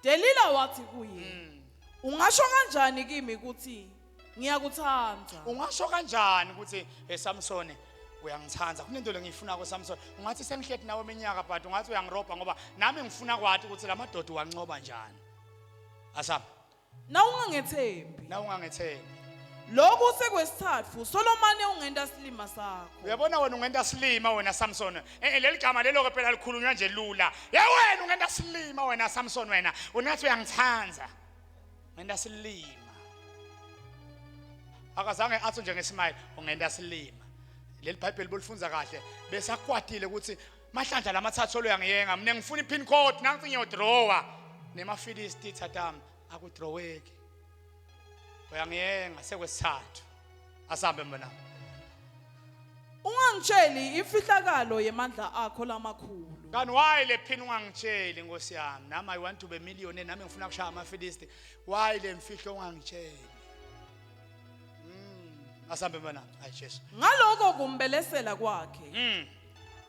Delila wathi kuye, "Ungasho kanjani kimi ukuthi ngiyakuthanda?" Ungasho kanjani ukuthi, hey Samson, uyangithanda? Kunento lengiyifunako Samson. Ungathi sengihleti nawe iminyaka, but ungathi uyangirobha, ngoba nami ngifuna kwathi ukuthi lamadoda uwancoba njani. Asam. Na ungangethembi. Na ungangethembi. Lokhu sekwesithathu Solomane ungenta silima sakho. Uyabona wena, ungenta silima wena Samson. Leli gama lelo ke phela likhulunywa nje lula. Ye wena, ungenta silima wena Samson, wena unathi uyangithanda. Ungenta silima. Akazange athi nje ngesmile, ungenta silima. Leli Bible bolifunza kahle, bese akwatile ukuthi mahlandla lamathathu oluyangiyenga, mina ngifuna ipin code nangithi ngiyodrawa nemaFilisti thatami, akudraweki. Uyangiyenga sekwesithathu. Asambe mbona. Ungangitsheli imfihlakalo yemandla akho lamakhulu. Kanti why le pin ungangitsheli, nkosi yami? Nami I want to be millionaire, nami ngifuna kushaya amaFilisti. Why le mfihlo ungangitsheli? Asambe mbona. Hayi Jesu. Ngaloko kumbelesela kwakhe.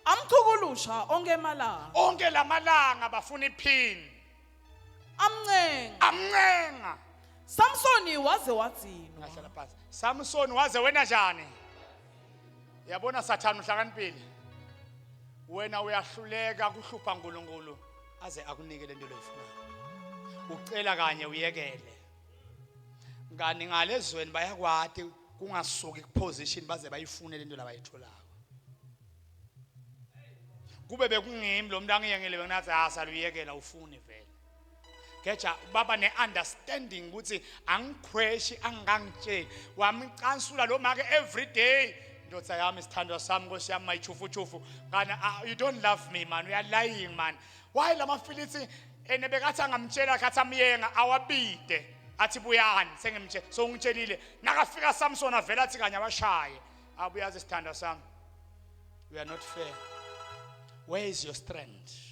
Amchukulusha onke emalanga. Onke lamalanga bafuna ipin. Amncenga. Amncenga. Samsoni waze wadzinwa. Ngahlala phansi. Samson waze wena njani? Yabona Sathane uhlakaniphile. Wena uyahluleka kuhlupha uNkulunkulu aze akunike lento loyifunayo. Ucela kanye uyekele. Ngani ngalezweni bayakwati kungasuki kuposition baze bayifune lento labayitholako. Kube bekungimi lo muntu angiyengele, benginathi ha saluyekela ufuni vele. Geja baba ne-understanding ukuthi angikhweshi, angangitsheli. Wamcansula lo make every day. Ndoda yami, sithandwa sami, nkosi yami, mayichufuchufu. Kana you don't love me man, you are lying man. Why lamaFilisti ene bekathi angamtshela khathi amyenga awabide, athi buyani sengimtshela, so ungitshelile. Nakafika Samson avela athi kanye abashaye, abuyazi sithandwa sami, we are not fair. Where is your strength?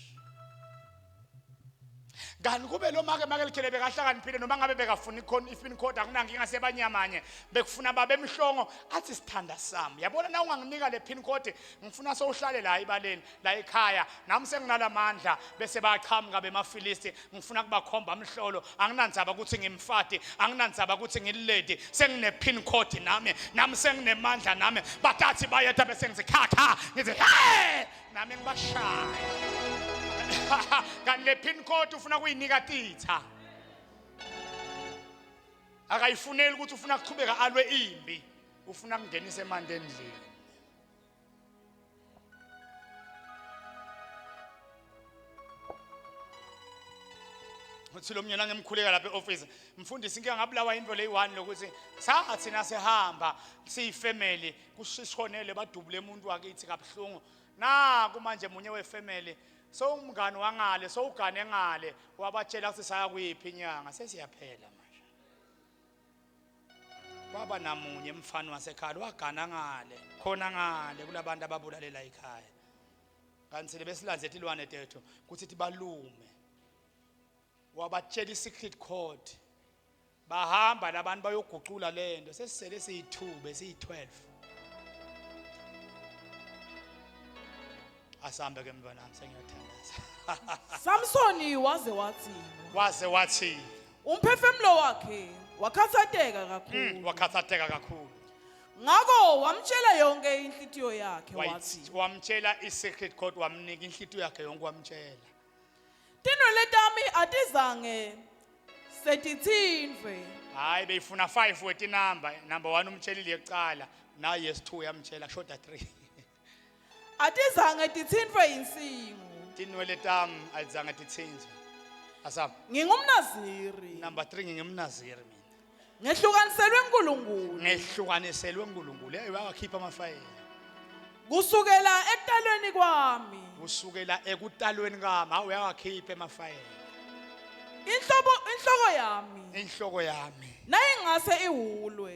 Kanti kube lo make likhele bekahlakaniphile, noma ngabe bekafuna ikhona ipin code, akunankinga, sebanyamanye bekufuna babe emhlongo, athi sithanda sami, yabona na unganginika le pin code, ngifuna sowuhlale la ibaleni la ekhaya, nami senginalamandla, bese bayaqhamuka bemaFilisti, ngifuna kubakhomba amhlolo. Anginandzaba ukuthi ngimfati, anginandzaba ukuthi ngilady, sengine pin code nami, nami senginemandla nami. Batathi bayetha, bese ngithi kha kha, ngithi hey, nami ngibashaya. Kanti le pin code ufuna kuyinika titha, akayifuneli ukuthi ufuna kuchubeka alwe imbi, ufuna kungenisa emanti endlini. Uthi lo mnyana ngemkhuleka lapha e-office, mfundisi, ngike ngabulawa into leyi-one lokuthi sathi nasihamba siyifamily kusishonele, badubule umuntu wakithi kabuhlungu. Naku manje munye wefamily sowumngani wangale, sowugane ngale, wabatshela ukuthi saya kuyiphi inyanga, sesiyaphela manje. Kwaba namunye mfana wasekhaya wagana ngale khona ngale kulabantu ababulalela ekhaya, kanti sele besilandze tilwane tethu kuthi tibalume. Wabatshela i-secret code. Bahamba labantu bayogucula lento, sesisele siyi2 besiyi12. Asambe ke mntwanami, sengiyothandaza. Samsoni waze wathi, Waze wathi, umphefumulo wakhe wakhathateka kakhulu. Wakhathatheka kakhulu. Ngakho wamtshela yonke inhlitiyo yakhe wathi, Wamtshela i-secret code, wamnika inhlitiyo yakhe yonke, wamtshela. Tinwele tami atizange setithintfwe. Hayi, beyifuna 5 weti number. Number 1 umtshelile yekucala, naye yes 2 yamtshela, kushoda 3. Atizange tithintfwe insingu. Tinwele tami alizange tithinzwe. Asam. Ngingumnaziri. Number 3, ngingumnaziri mina. Ngehlukaniselwe uNkulunkulu. Ngehlukaniselwe uNkulunkulu. Hey, wakhipha amafayela. Kusukela ekutalweni kwami. Kusukela ekutalweni kwami, hawu, uyawakhipha emafayela. Inhlobo inhloko yami. Inhloko yami. Nayingase ihulwe.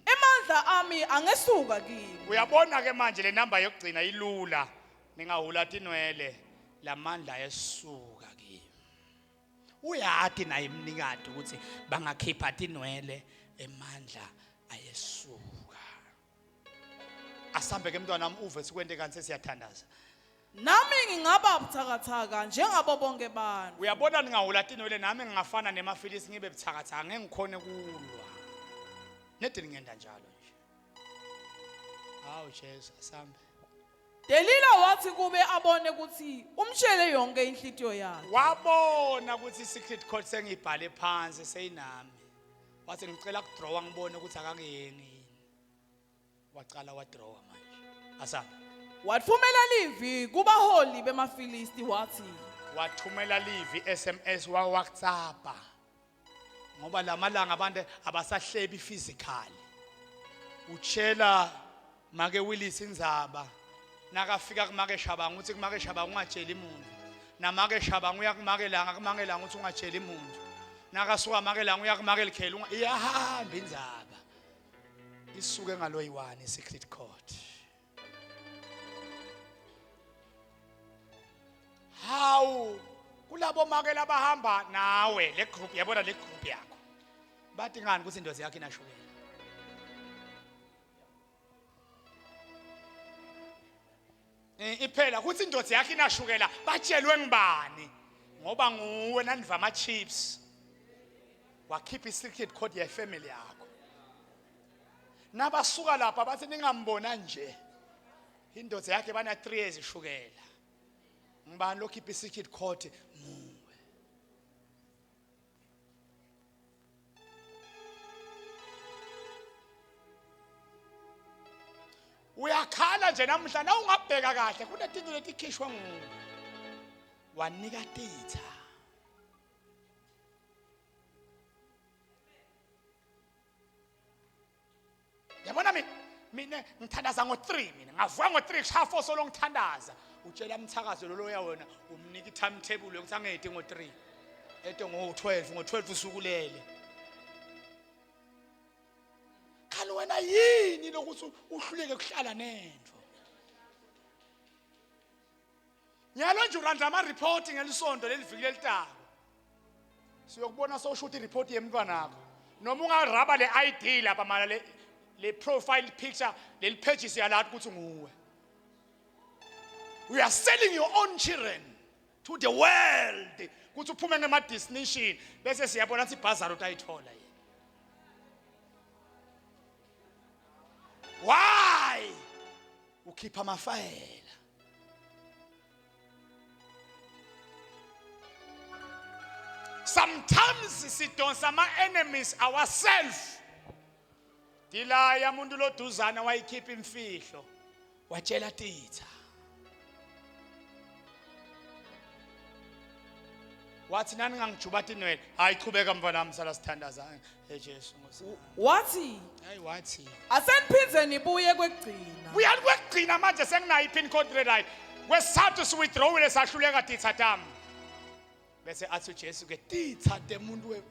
Emandla ami angesuka kimi. Uyabona ke manje, le number yokugcina ilula. Ningahula tinwele, lamandla esuka kimi. Uyati naye imnikati ukuthi bangakhipha tinwele, emandla ayesuka. Asambe ke mntwana wami, uve sikwente kanti sesiyathandaza. Nami ngingaba buthakathaka njengabo bonke abantu. Uyabona, ningahula tinwele, nami ngingafana nemaFilisi, ngibe buthakathaka, ngeke ngikhone kulwa. Nedi ngenda njalo nje. Hawu Jesu, asambe. Delila wathi kube abone ukuthi umtshele yonke inhlitiyo yakhe. Wabona ukuthi i-secret code sengiyibhale phansi, seyinami. Wathi, ngicela kudrawa ngibone ukuthi akakuyengi yini. Wacala wadrawa manje. Asambe. Wathumela livi kubaholi bemaFilisti wathi, Wathumela livi, SMS wa WhatsApp. Ngoba lamalanga abantu abasahlebi physically. Utshela make Willis indzaba. Nakafika kumake Shabanga, uthi kumake Shabanga, ungatsheli umuntu. Namake Shabanga uya kumake Langa, kumake Langa uthi ungatsheli umuntu. Nakasuka make Langa uya kumake Likheli, iyahamba indzaba. Isuke ngaloyi-1 secret code. Hawu, kulabo make labahamba nawe, le group, yabona le group yakho. Bathi ngani ukuthi indoda yakho inashukela? Iphela kuthi indoda yakho inashukela, batshelwe ngibani? Ngoba nguwe naniva ama chips. Wakhipha i-secret code ye family yakho. Nabasuka lapha bathi, ningambona nje. Indoda yakhe bana 3 years ishukela. Ngibani lokhipha i-secret code? Nguwe. Uyakhala nje namuhla, na ungabheka kahle kunetinto letikhishwa nguwe. Wanika titha. Yabona mina, mina ngithandaza ngo-3, mina ngavuka ngo-3, kushaya 4 solo ngithandaza. Utshela umthakazo lo loya, wena umnika i-timetable yokuthi angedi ngo-3, ete ngo-12, ngo-12 usukulele. Khani wena yini lokuthi uhluleke kuhlala nento? Nyalo nje uranda ama-report ngelisonto leliviki lelitako. Siyokubona sowushuta i-report yemntwanakho. Noma ungaraba le ID lapha mana, le profile picture, leli page, siyalathi ukuthi nguwe. We are selling your own children to the world ukuthi uphume ngema-destination, bese siyabona ukuthi ibhazari utayithola yena. Why ukhipha amafayela? Sometimes sidonsa ama-enemies ourselves. Dilaya umuntu loduzana, wayikhipha imfihlo, watshela titha, wathi, nani ngangijuba tinwele. Hayi, chubeka mfana wami, sala sithandaza. Hey Jesu Nkosi. Wathi, hayi, wathi, aseniphindze nibuye kwekugcina. Uyani kwekugcina manje, senginayo i-pin code right. Kwesithathu siwithdrawile, sahluleka titha tami. Bese athi uJesu ke, titha temuntu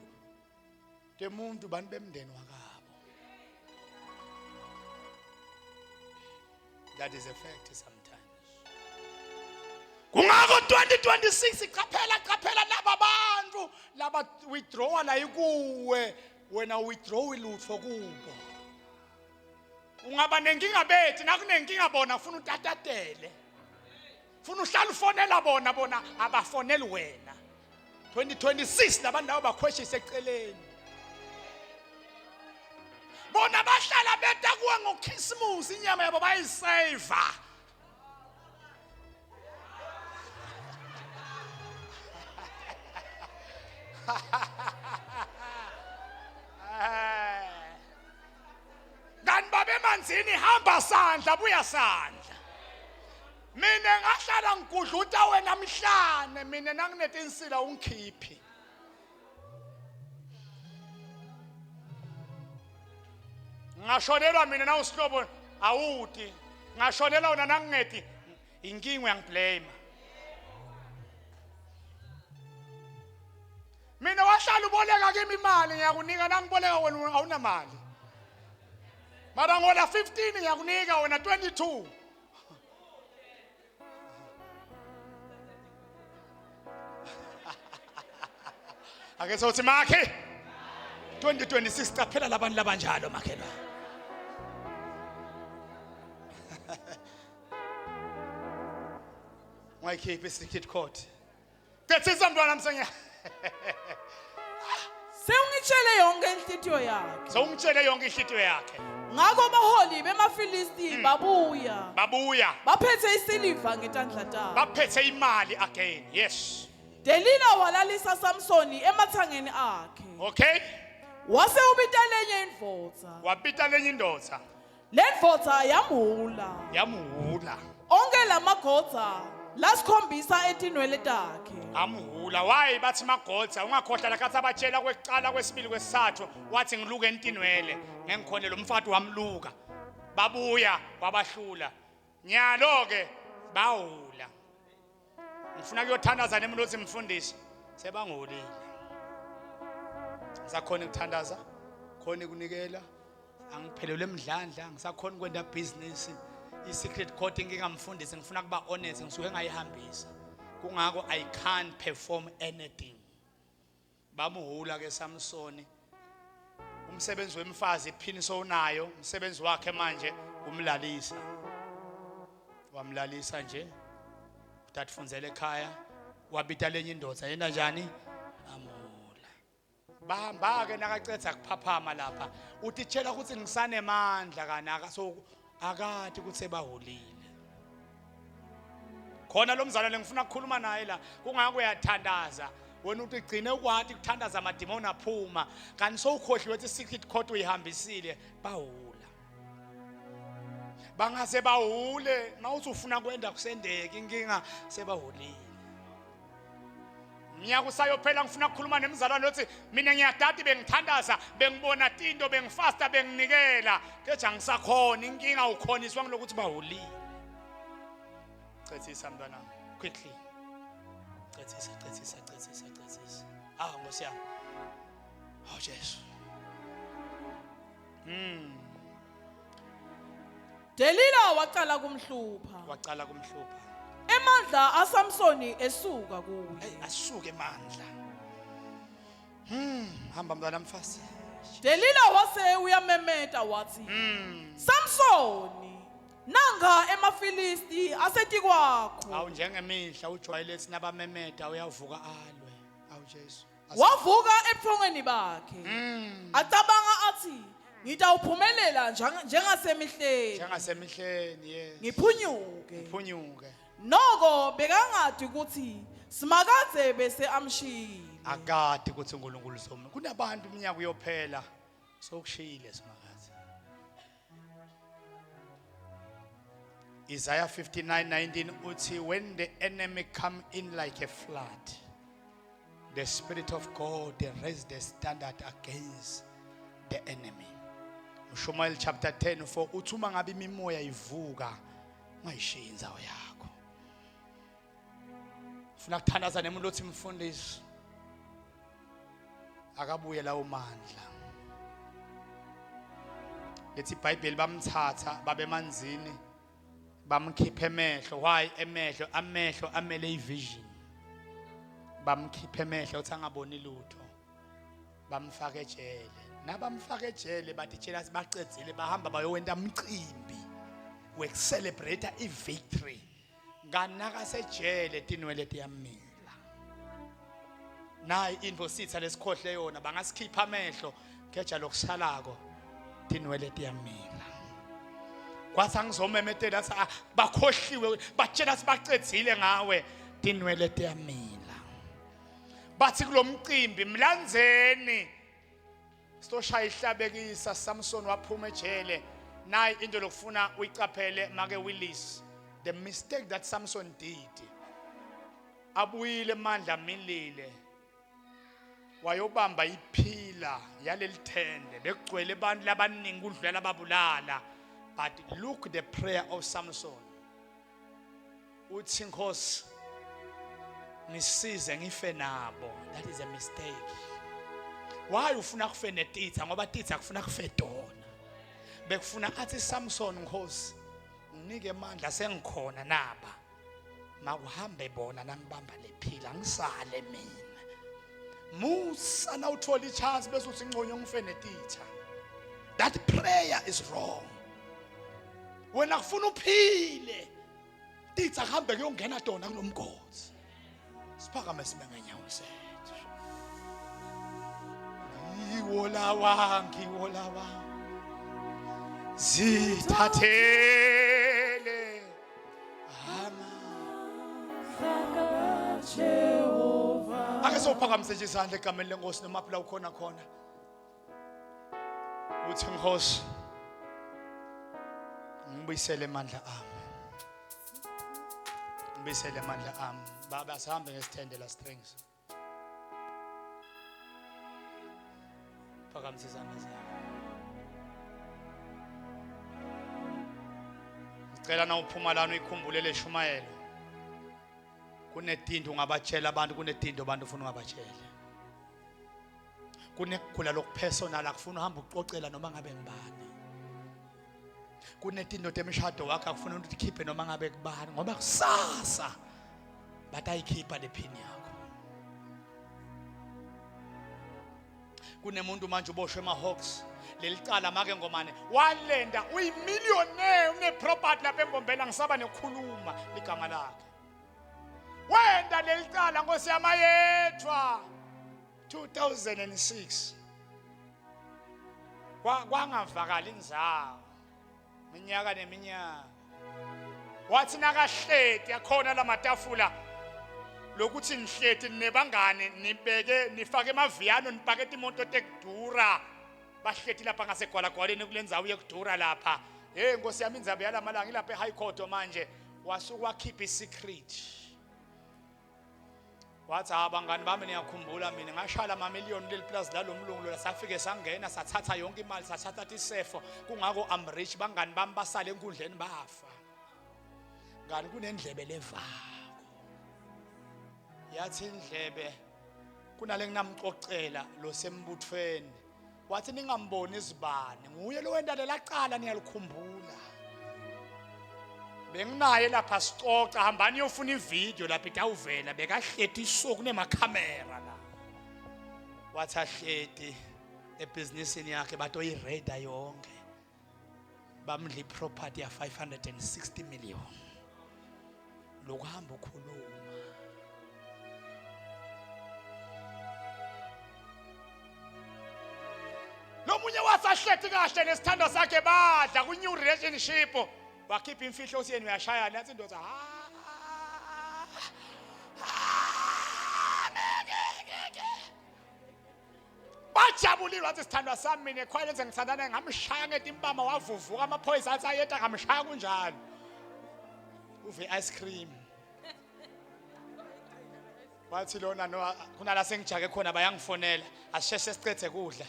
temuntu bantu bemndeni wakabo. That is a fact sometimes. Kungako 2026, qaphela, qaphela laba bantu laba withdrawa la ikuwe. Wena withdraw lutho kubo. Ungaba nenkinga bethi nakunenkinga bona ufuna utatatele. Funa uhlala ufonela bona, bona abafoneli wena. 2026 labantu labo bakhweshise eceleni. Bona bahlala beta kuwe ngoKhisimusi, inyama yabo bayisave. Kanti babemanzini, hamba sandla buya sandla. Mina ngahlala ngigudluta wena mhlane, mina nanginetinsila ungikhiphi. Ngashonelwa mina nawusihlobo awuti, ngashonelwa wena nangingeti inkinga uyangiblame. Mina wahlala uboleka kimi imali, ngiyakunika, nangiboleka wena awunamali. Mara ngola 15 ngiyakunika wena 22. Ake sothi makhe 2026 qaphela labantu labanjalo makhelwane. Ungayikhiphi i-secret code. Thethisa mntwana msenya. Sewungitshele yonke inhlitiyo yakhe. Sewungitshele yonke inhlitiyo yakhe. Ngakho abaholi bemaFilisti babuya. Babuya. Baphethe isiliva ngetandla tabo. Baphethe imali again. Yes. Delila walalisa Samsoni emathangeni akhe. Okay. Wase ubita lenye indvodza. Wabita lenye indvodza. Le ndvodza yamhula. Yamhula. Onke lamagodza lasikhombisa etinwele takhe. Amhula. Why bathi magodza ungakhohlwa lakhathi abatshela kwekuqala, kwesibili, kwesithathu, wathi ngiluke entinwele ngengikhona lo mfati wamluka. Babuya wabahlula. Nyalo ke bawula. Ngifuna kuyothandaza nemuntu othi mfundisi sebangolile. Ngisakhona ukuthandaza, khona ukunikela, angiphelelwe emdlandla, ngisakhona ukwenda business. I-secret code inkinga mfundisi, ngifuna kuba honest, ngisuke ngayihambisa. Kungako I can't perform anything. Bamuhula ke Samsoni. Umsebenzi wemfazi iphiniso unayo, umsebenzi wakhe manje umlalisa. Wamlalisa nje. Uthatfunzele ekhaya, wabita lenye indoda yena njani? Amula. Bahamba ke nakacetha kuphaphama lapha. Utitshela ukuthi ngisanemandla kana so akati ukuthi sebahulile. Khona lo mzalwane ngifuna ukukhuluma naye la, kungako uyathandaza. Wena uthi gcine ukwati ukuthandaza amadimoni aphuma, kanti sowukhohliwe ukuthi secret code uyihambisile, bahula. Bangase bahule, mawuthi ufuna kwenda kusendeke inkinga sebahulile. Mnyaka usayophela ngifuna ukukhuluma nemzalwane othi mina ngiyadada bengithandaza bengibona tinto bengifasta benginikela keja ngisakhona inkinga ukhoniswa ngilokuthi bahulile. Cethisa mntwana quickly. Cethisa, cethisa, cethisa, cethisa. Ah Nkosi yami. Oh Jesu. Delila waqala kumhlupha. Waqala kumhlupha. Emandla aSamsoni esuka kuye. Hey asuke emandla. Hamba mntwana mfasi. Delila wase uyamemeta wathi, Samsoni, nanga emaFilisti asetikwakho. Awu njengemihla ujwayele sinabamemeta uyavuka alwe. Awu Jesu. Wavuka ebuthongweni bakhe. Acabanga athi ngitawuphumelela njengasemihleni. Njengasemihleni, yes. Ngiphunyuke. Ngiphunyuke. Noko bekangadi ukuthi Simakadze bese amshiyile. Akade ukuthi uNkulunkulu somi. Kunabantu iminyaka uyophela sokushiyile Simakadze. Isaiah 59:19 uthi when the enemy come in like a flood, the Spirit of God raised the standard against the enemy. Ushumayeli chapter 10 4 uthi uma ngabe imimoya ivuka ungayishiyi indzawo yakho. Ufuna kuthandaza nemuntu othi mfundisi akabuye lawo mandla. Lethi iBhayibheli bamthatha babemanzini bamkhipha emehlo. Why emehlo? Amehlo amele ivision. Bamkhipha emehlo uthi angaboni lutho. Bamfaka ejele. Nabamfaka ejele batitshela sibacedzile bahamba bayowenta umcimbi wekucelebrate i-victory. Kanaka sejele tinwele tiyamila. Nayi info sitha lesikhohle yona bangasikhipha amehlo keja lokusalako tinwele tiyamila. Kwathi angizomemetela athi ah, bakhohliwe batshela sibacedzile ngawe tinwele tiyamila. Bathi kulomcimbi mlandzeni Sizoshaya ihlabekisa Samson waphuma ejele. Nayi into lokufuna uyicaphele make Willis. The mistake that Samson did. Abuyile amandla amilile. Wayobamba iphila yaleli thende bekugcwele abantu labaningi kudlula ababulala. But look the prayer of Samson. Uthi Nkosi ngisize ngife nabo. That is a mistake. Why ufuna kufe netitha ngoba titha kufuna kufe dona. Bekufuna athi Samson Nkosi nginike amandla sengikhona naba. Makuhambe bona nangibamba lephila ngisale mina. Musa nawuthola ichance bese uthi ngconyo ngife netitha. That prayer is wrong. Wena kufuna uphile. Titha kuhambe kuyongena tona kulomgodi. Siphakame sibe ngenyawo sethu. Ngiwo lawa, ngiwo lawa. Zithathele Ake sowuphakamise nje isandla egameni lenkosi noma phela ukhona khona. Uthi Nkosi ngibuyisele amandla ami. Ngibuyisele amandla ami. Baba asihambe ngesithende la strings. Phakamisa izandla zakho. Ngicela na uphuma lana uyikhumbule le shumayelo. Kunetinto ungabatshela abantu, kunetinto abantu ufuna ungabatshela. Kunekugula lokupersonal akufuna uhamba uxoxela noma ngabe ngibani. Kunetinto temshado wakho akufuna ukuthi ukhiphe noma ngabe kubani ngoba kusasa batayikhipha le phini yakho. Kunemuntu manje uboshwe ema-hawks leli cala make ngomane walenda uyimillionaire une-property lapha embombela ngisaba nekukhuluma ligama lakhe wenda leli cala nkosi yamayethwa 2006 kwangavakala inzawo minyaka neminyaka wathi nakahleti akhona lamatafula lokuthi nihleti nebangane nibeke nifake emaviyano nipakete imoto tekudura bahleti lapha ngasegwalagwaleni kule ndzawo yekudura lapha hey nkosi yami indzaba yalamalanga ilapha e-high court manje wasuke wakhipha i-secret wathi ha bangani bami niyakhumbula mina ngashala amamiliyoni kuleli plaza lalo mlungu lola safike sangena sathatha yonke imali sathatha isefo kungako I'm rich bangani bami basale enkundleni bafa ngani kunendlebe levako yathi indlebe kunale nginamxoxela lo sembuthweni wathi ningamboni izibane nguye lo wenta lelacala niyalikhumbula benginaye lapha sicoca hambani yofuna ivideo lapha itawuvela bekahleti isuku kunemakhamera la wathi ahleti ebhizinisini yakhe batoyireda yonke bamdla iproperty ya 560 million lokuhamba ukhuluma nomunye wasahlethi kahle nesithandwa sakhe badla ku-new relationship wakhipha imfihlo uthi yena uyashayana yathi indoda bajabulile wathi sithandwa sami mina ekhwaya lenze ngithandana ngamshaya ngetimpama wavuvuka amaphoyisa athi ayeta ngamshaya kunjalo uve ice cream wathi lona no kunala sengijake khona bayangifonela asisheshe sicethe kudla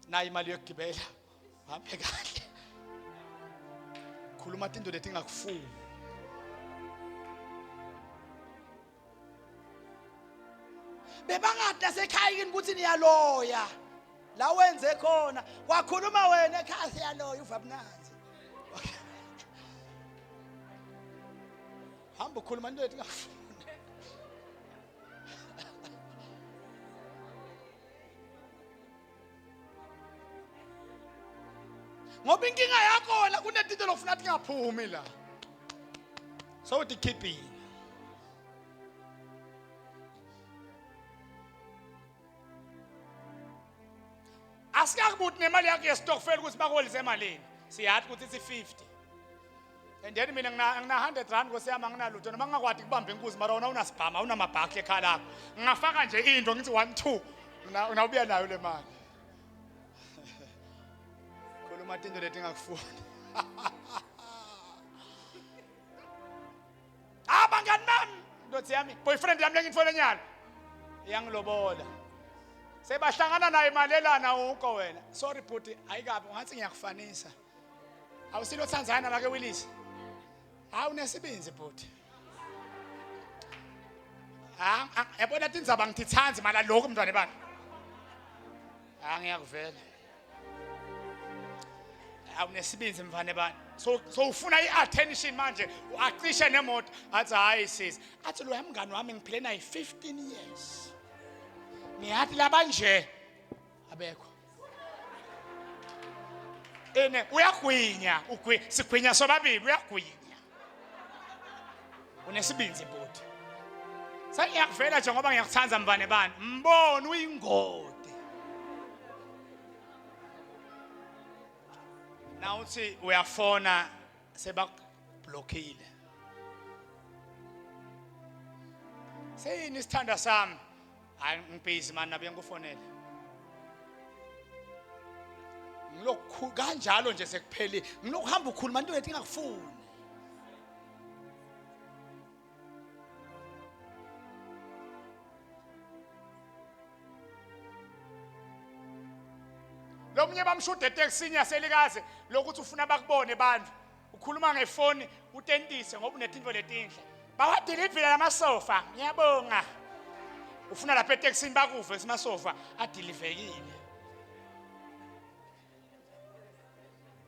nayi imali yokugibela hambe kahle khuluma tinto letingakufuni Bebangadi nasekhaya yini ukuthi niyaloya la wenze khona wakhuluma wena ekhaya siyaloya uva mnanzi hamba ukhuluma into etingafuni Ngoba inkinga yakho wena kunetinto lofuna tingaphumi la. Sowutikhiphile. Asikakubuthi nemali yakho yestokfela ukuthi bakuholise emalini. Siyathi ukuthi ithi 50. And then mina ngina 100 rand nkosi yami, anginalutho noma ngingakwadi kubamba inkuzi, mara wona unasibhama, unamabhakhi ekhala lakho. Ngingafaka nje into ngithi 1 2 ngawubuya nayo le mali. Khuluma tinto leti ngakufuni. Ah, bangani bami, ndoda yami, boyfriend yami lengitfole nyalo. Iyangilobola. Sebahlangana naye malelana uko wena. Sorry bhuti, ayikabi ngathi ngiyakufanisa. Awusilo thanzana make Willis. Hawu, unesibinzi bhuti. Ah, yabona tindzaba ngithithanzi mala lokhu mntwana bani. Ah, ngiyakuvela. Awunesibinzi mfane bani. So ufuna i-attention manje, uacishe nemoto. Athi hayi sis. Athi lo mngani wami ngiphile naye 15 years. Ngiyathi labanje abekho. Ene uyagwinya, ugwi sigwinya sobabili, uyagwinya. Unesibinzi bhuti. Sengiyakuvela nje ngoba ngiyakuthanda mfane bani. Mbona uyingodi. Na uthi uyafona sebakublockile. Seyini isithanda sami? Hayi, ngibhizi mani, nabuye ngikufonele. Ngilokhu kanjalo nje sekuphelile. Ngilokuhamba ukhuluma into lethi ngakufuni. Lo munye bamshuda etekisini yaselikaze lokuthi ufuna bakubone bantu. Ukhuluma ngefoni utentise ngoba unetinto letinhle. Bawadilivile lamasofa, ngiyabonga. Ufuna lapha etekisini bakuve simasofa adilivekile.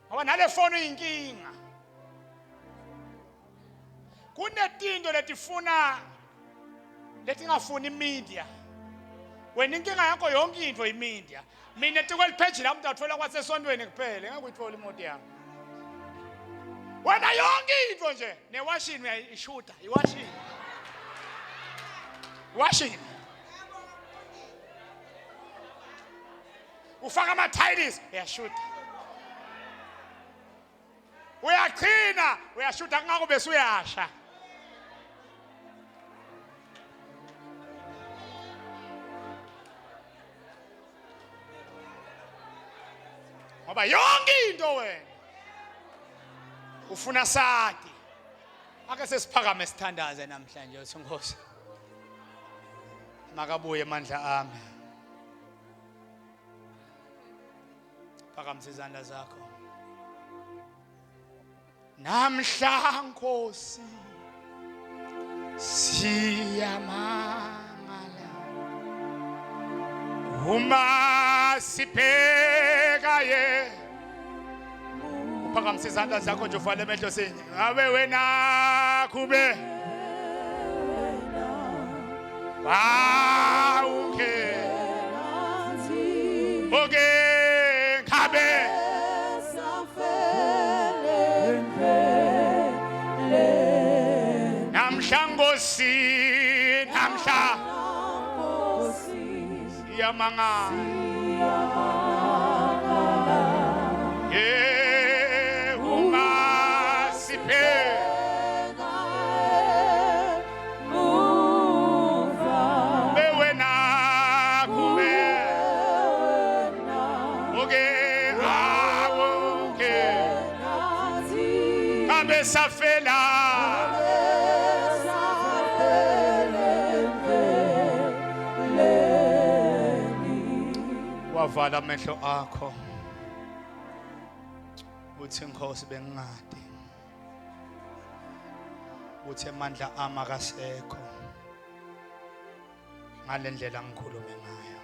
Ngoba nale foni uyinkinga. Kunetinto letifuna letingafuni media. Wena inkinga yakho yonke into imedia. Mina tikwelipheji la umuntu athola kwasesontweni kuphela, ngeke uyithole imoto yami. Wena yonke into nje newashini uyayishuta, iwashini. Iwashini. Ufaka ama-tiles uyashuta. Uyaqhina uyashuta, kungako bese uyasha. Ngoba yonke into wena ufuna sadi. Ake sesiphakame sithandaze namhlanje uthi Nkosi makabuye amandla ami. Phakamisa izandla zakho. Namhla Nkosi siyamangala uma sibheka ye. Uphakamisa izandla zakho nje, uvale amehlo, sinye ngabe wena kube wawunge oke ngabe namhla Nkosi, namhla siyamangala ye uma sibheka kube wena kube oke awuke kabe safela. Wavala amehlo akho uthi Nkosi bengingadi uthi amandla ami akasekho ngalendlela ngikhulume ngayo.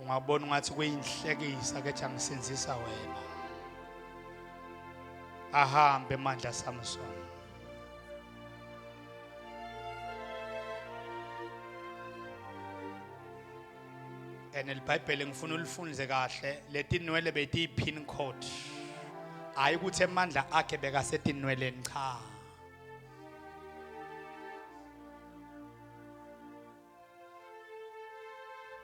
Ungabona ungathi kuyinhlekisa ke ngisinzisa wena. Ahambe amandla Samson. And iBhayibheli ngifuna ulifunze kahle letinwele betiyi-pin code, hayi ukuthi emandla akhe bekasetinweleni, cha.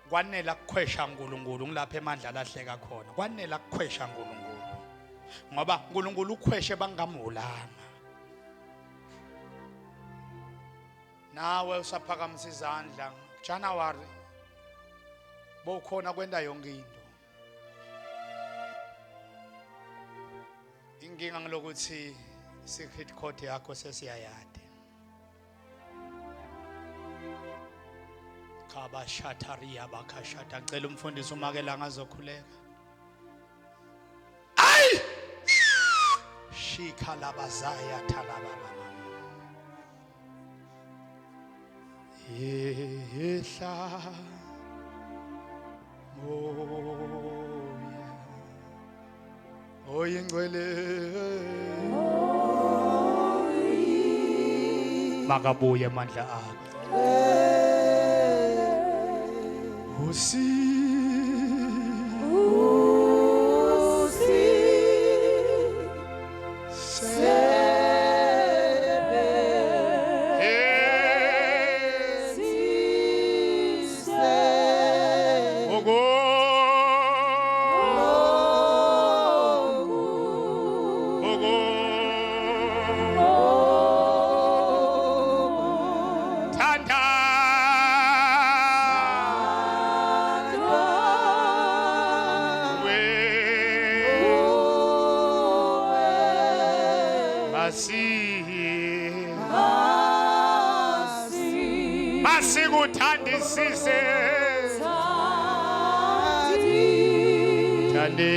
Kwanela kukhwesha uNkulunkulu, ngilapha emandla alahleka khona. Kwanela kukhwesha uNkulunkulu, ngoba uNkulunkulu ukhweshe bangamhulanga. Nawe usaphakamisa izandla, January bowukhona kwenta yonke into. Inkinga ngilokuthi secret code yakho sesiyayade. Kabashatharia bakashata. Ngicela umfundisi uMakelanga azokhuleka. Ayi! Shika labazaya thalababa. Yehla moya oyingcwele, makabuye amandla akho. Usi Masikuthandisise, thandi.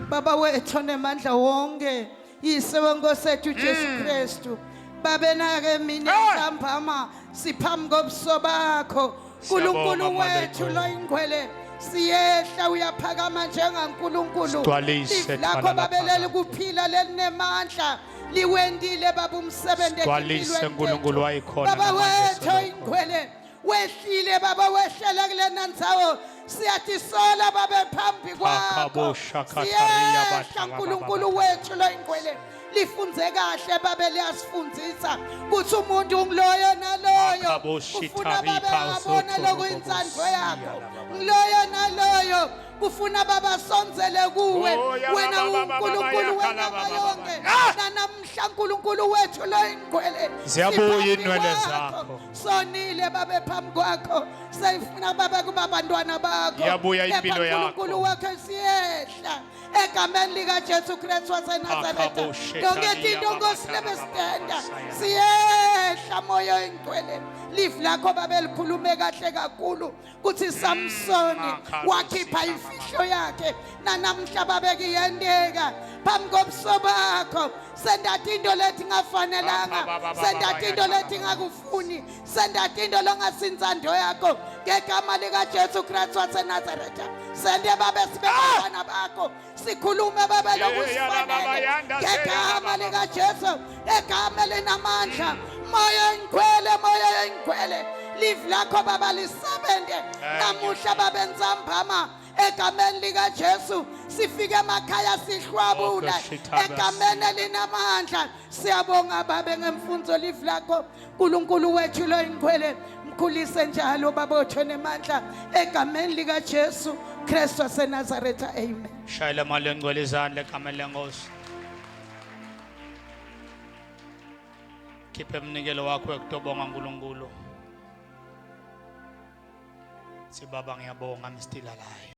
Baba wethu onemandla wonke, yise wenkosi ethu Jesu Kristu, babe nake mina Hey! ntambama siphambi kobuso bakho. Siyabonga, Nkulunkulu wethu Maleko. loyingcwele, siyehla uyaphakama njengaNkulunkulu. Sigcwalise, Livi lakho Thwala babeleli laphakade. kuphila lelinemandla liwendile baba umsebenzi Sigcwalise, etimpilweni Nkulunkulu tethu. wayikhona Baba namanje wethu solokho. oyingcwele, wehlile baba, wehlela kulena ndzawo, siyatisola babe phambi kwakho. Akabosha katariya Siyehla batha Nkulunkulu baba. wethu loyingcwele, lifunze kahle babe, liyasifundzisa kutsi umuntu unguloyo naloyo Akaboshi ufuna babe tarika abone usotho lokuyintsandvo robobo yakho. siya la baba. Ngiloyo naloyo kufuna babasondzele kuwe. Oh, ya Wena baba, baba, uNkulunkulu baba, ya wenyama baba, yonke. baba. Nanamhla Nkulunkulu wethu loyingcwele, Ziyabuya siphambi inwele kwakho. zakho. Sonile babe phambi kwakho, seyifuna babe kuba bantwana bakho. Iyabuya Kepha impilo yakho. Nkulunkulu wakho, siyehla egameni likaJesu Kristu waseNazaretha. Akaboshe Yonke taliya into baba, Nkosi tala baba, lebesitenda, saya. siyehla moya oyingcwele, livi lakho babe likhulume kahle kakhulu kuthi Samsoni Makhalo wakhipha sitha imfihlo yakhe. Nanamhla babe kuyenteka phambi kobuso bakho, senta into lethi ngafanelanga, Ba, ba, ba, ba, senta ba, into ya, lethi ngakufuni, senta into longasintsando yakho. Ngegama likaJesu Kristu waseNazaretha, sente babe sibe bantwana bakho, sikhulume babe Yeah, ya, ba, ba, lokusifanele yanda, se, ya, ngegama ba, ba, ba. likaJesu, egama linamandla. Moya oyingcwele, moya oyingcwele, livi lakho baba lisebenze Thank you, namuhla babe ntsambama egameni likaJesu. Sifike emakhaya sihlwabula egameni elinamandla. Siyabonga babe ngemfundzo, livi lakho Nkulunkulu wethu loyingcwele, mkhulise njalo baba othu nemandla egameni likaJesu Kristu waseNazaretha, amen. Shayela mali engcwele izandla egameni lenkosi. Khiphe umnikelo wakho wekutobonga uNkulunkulu. Sithi baba ngiyabonga, I'm still alive.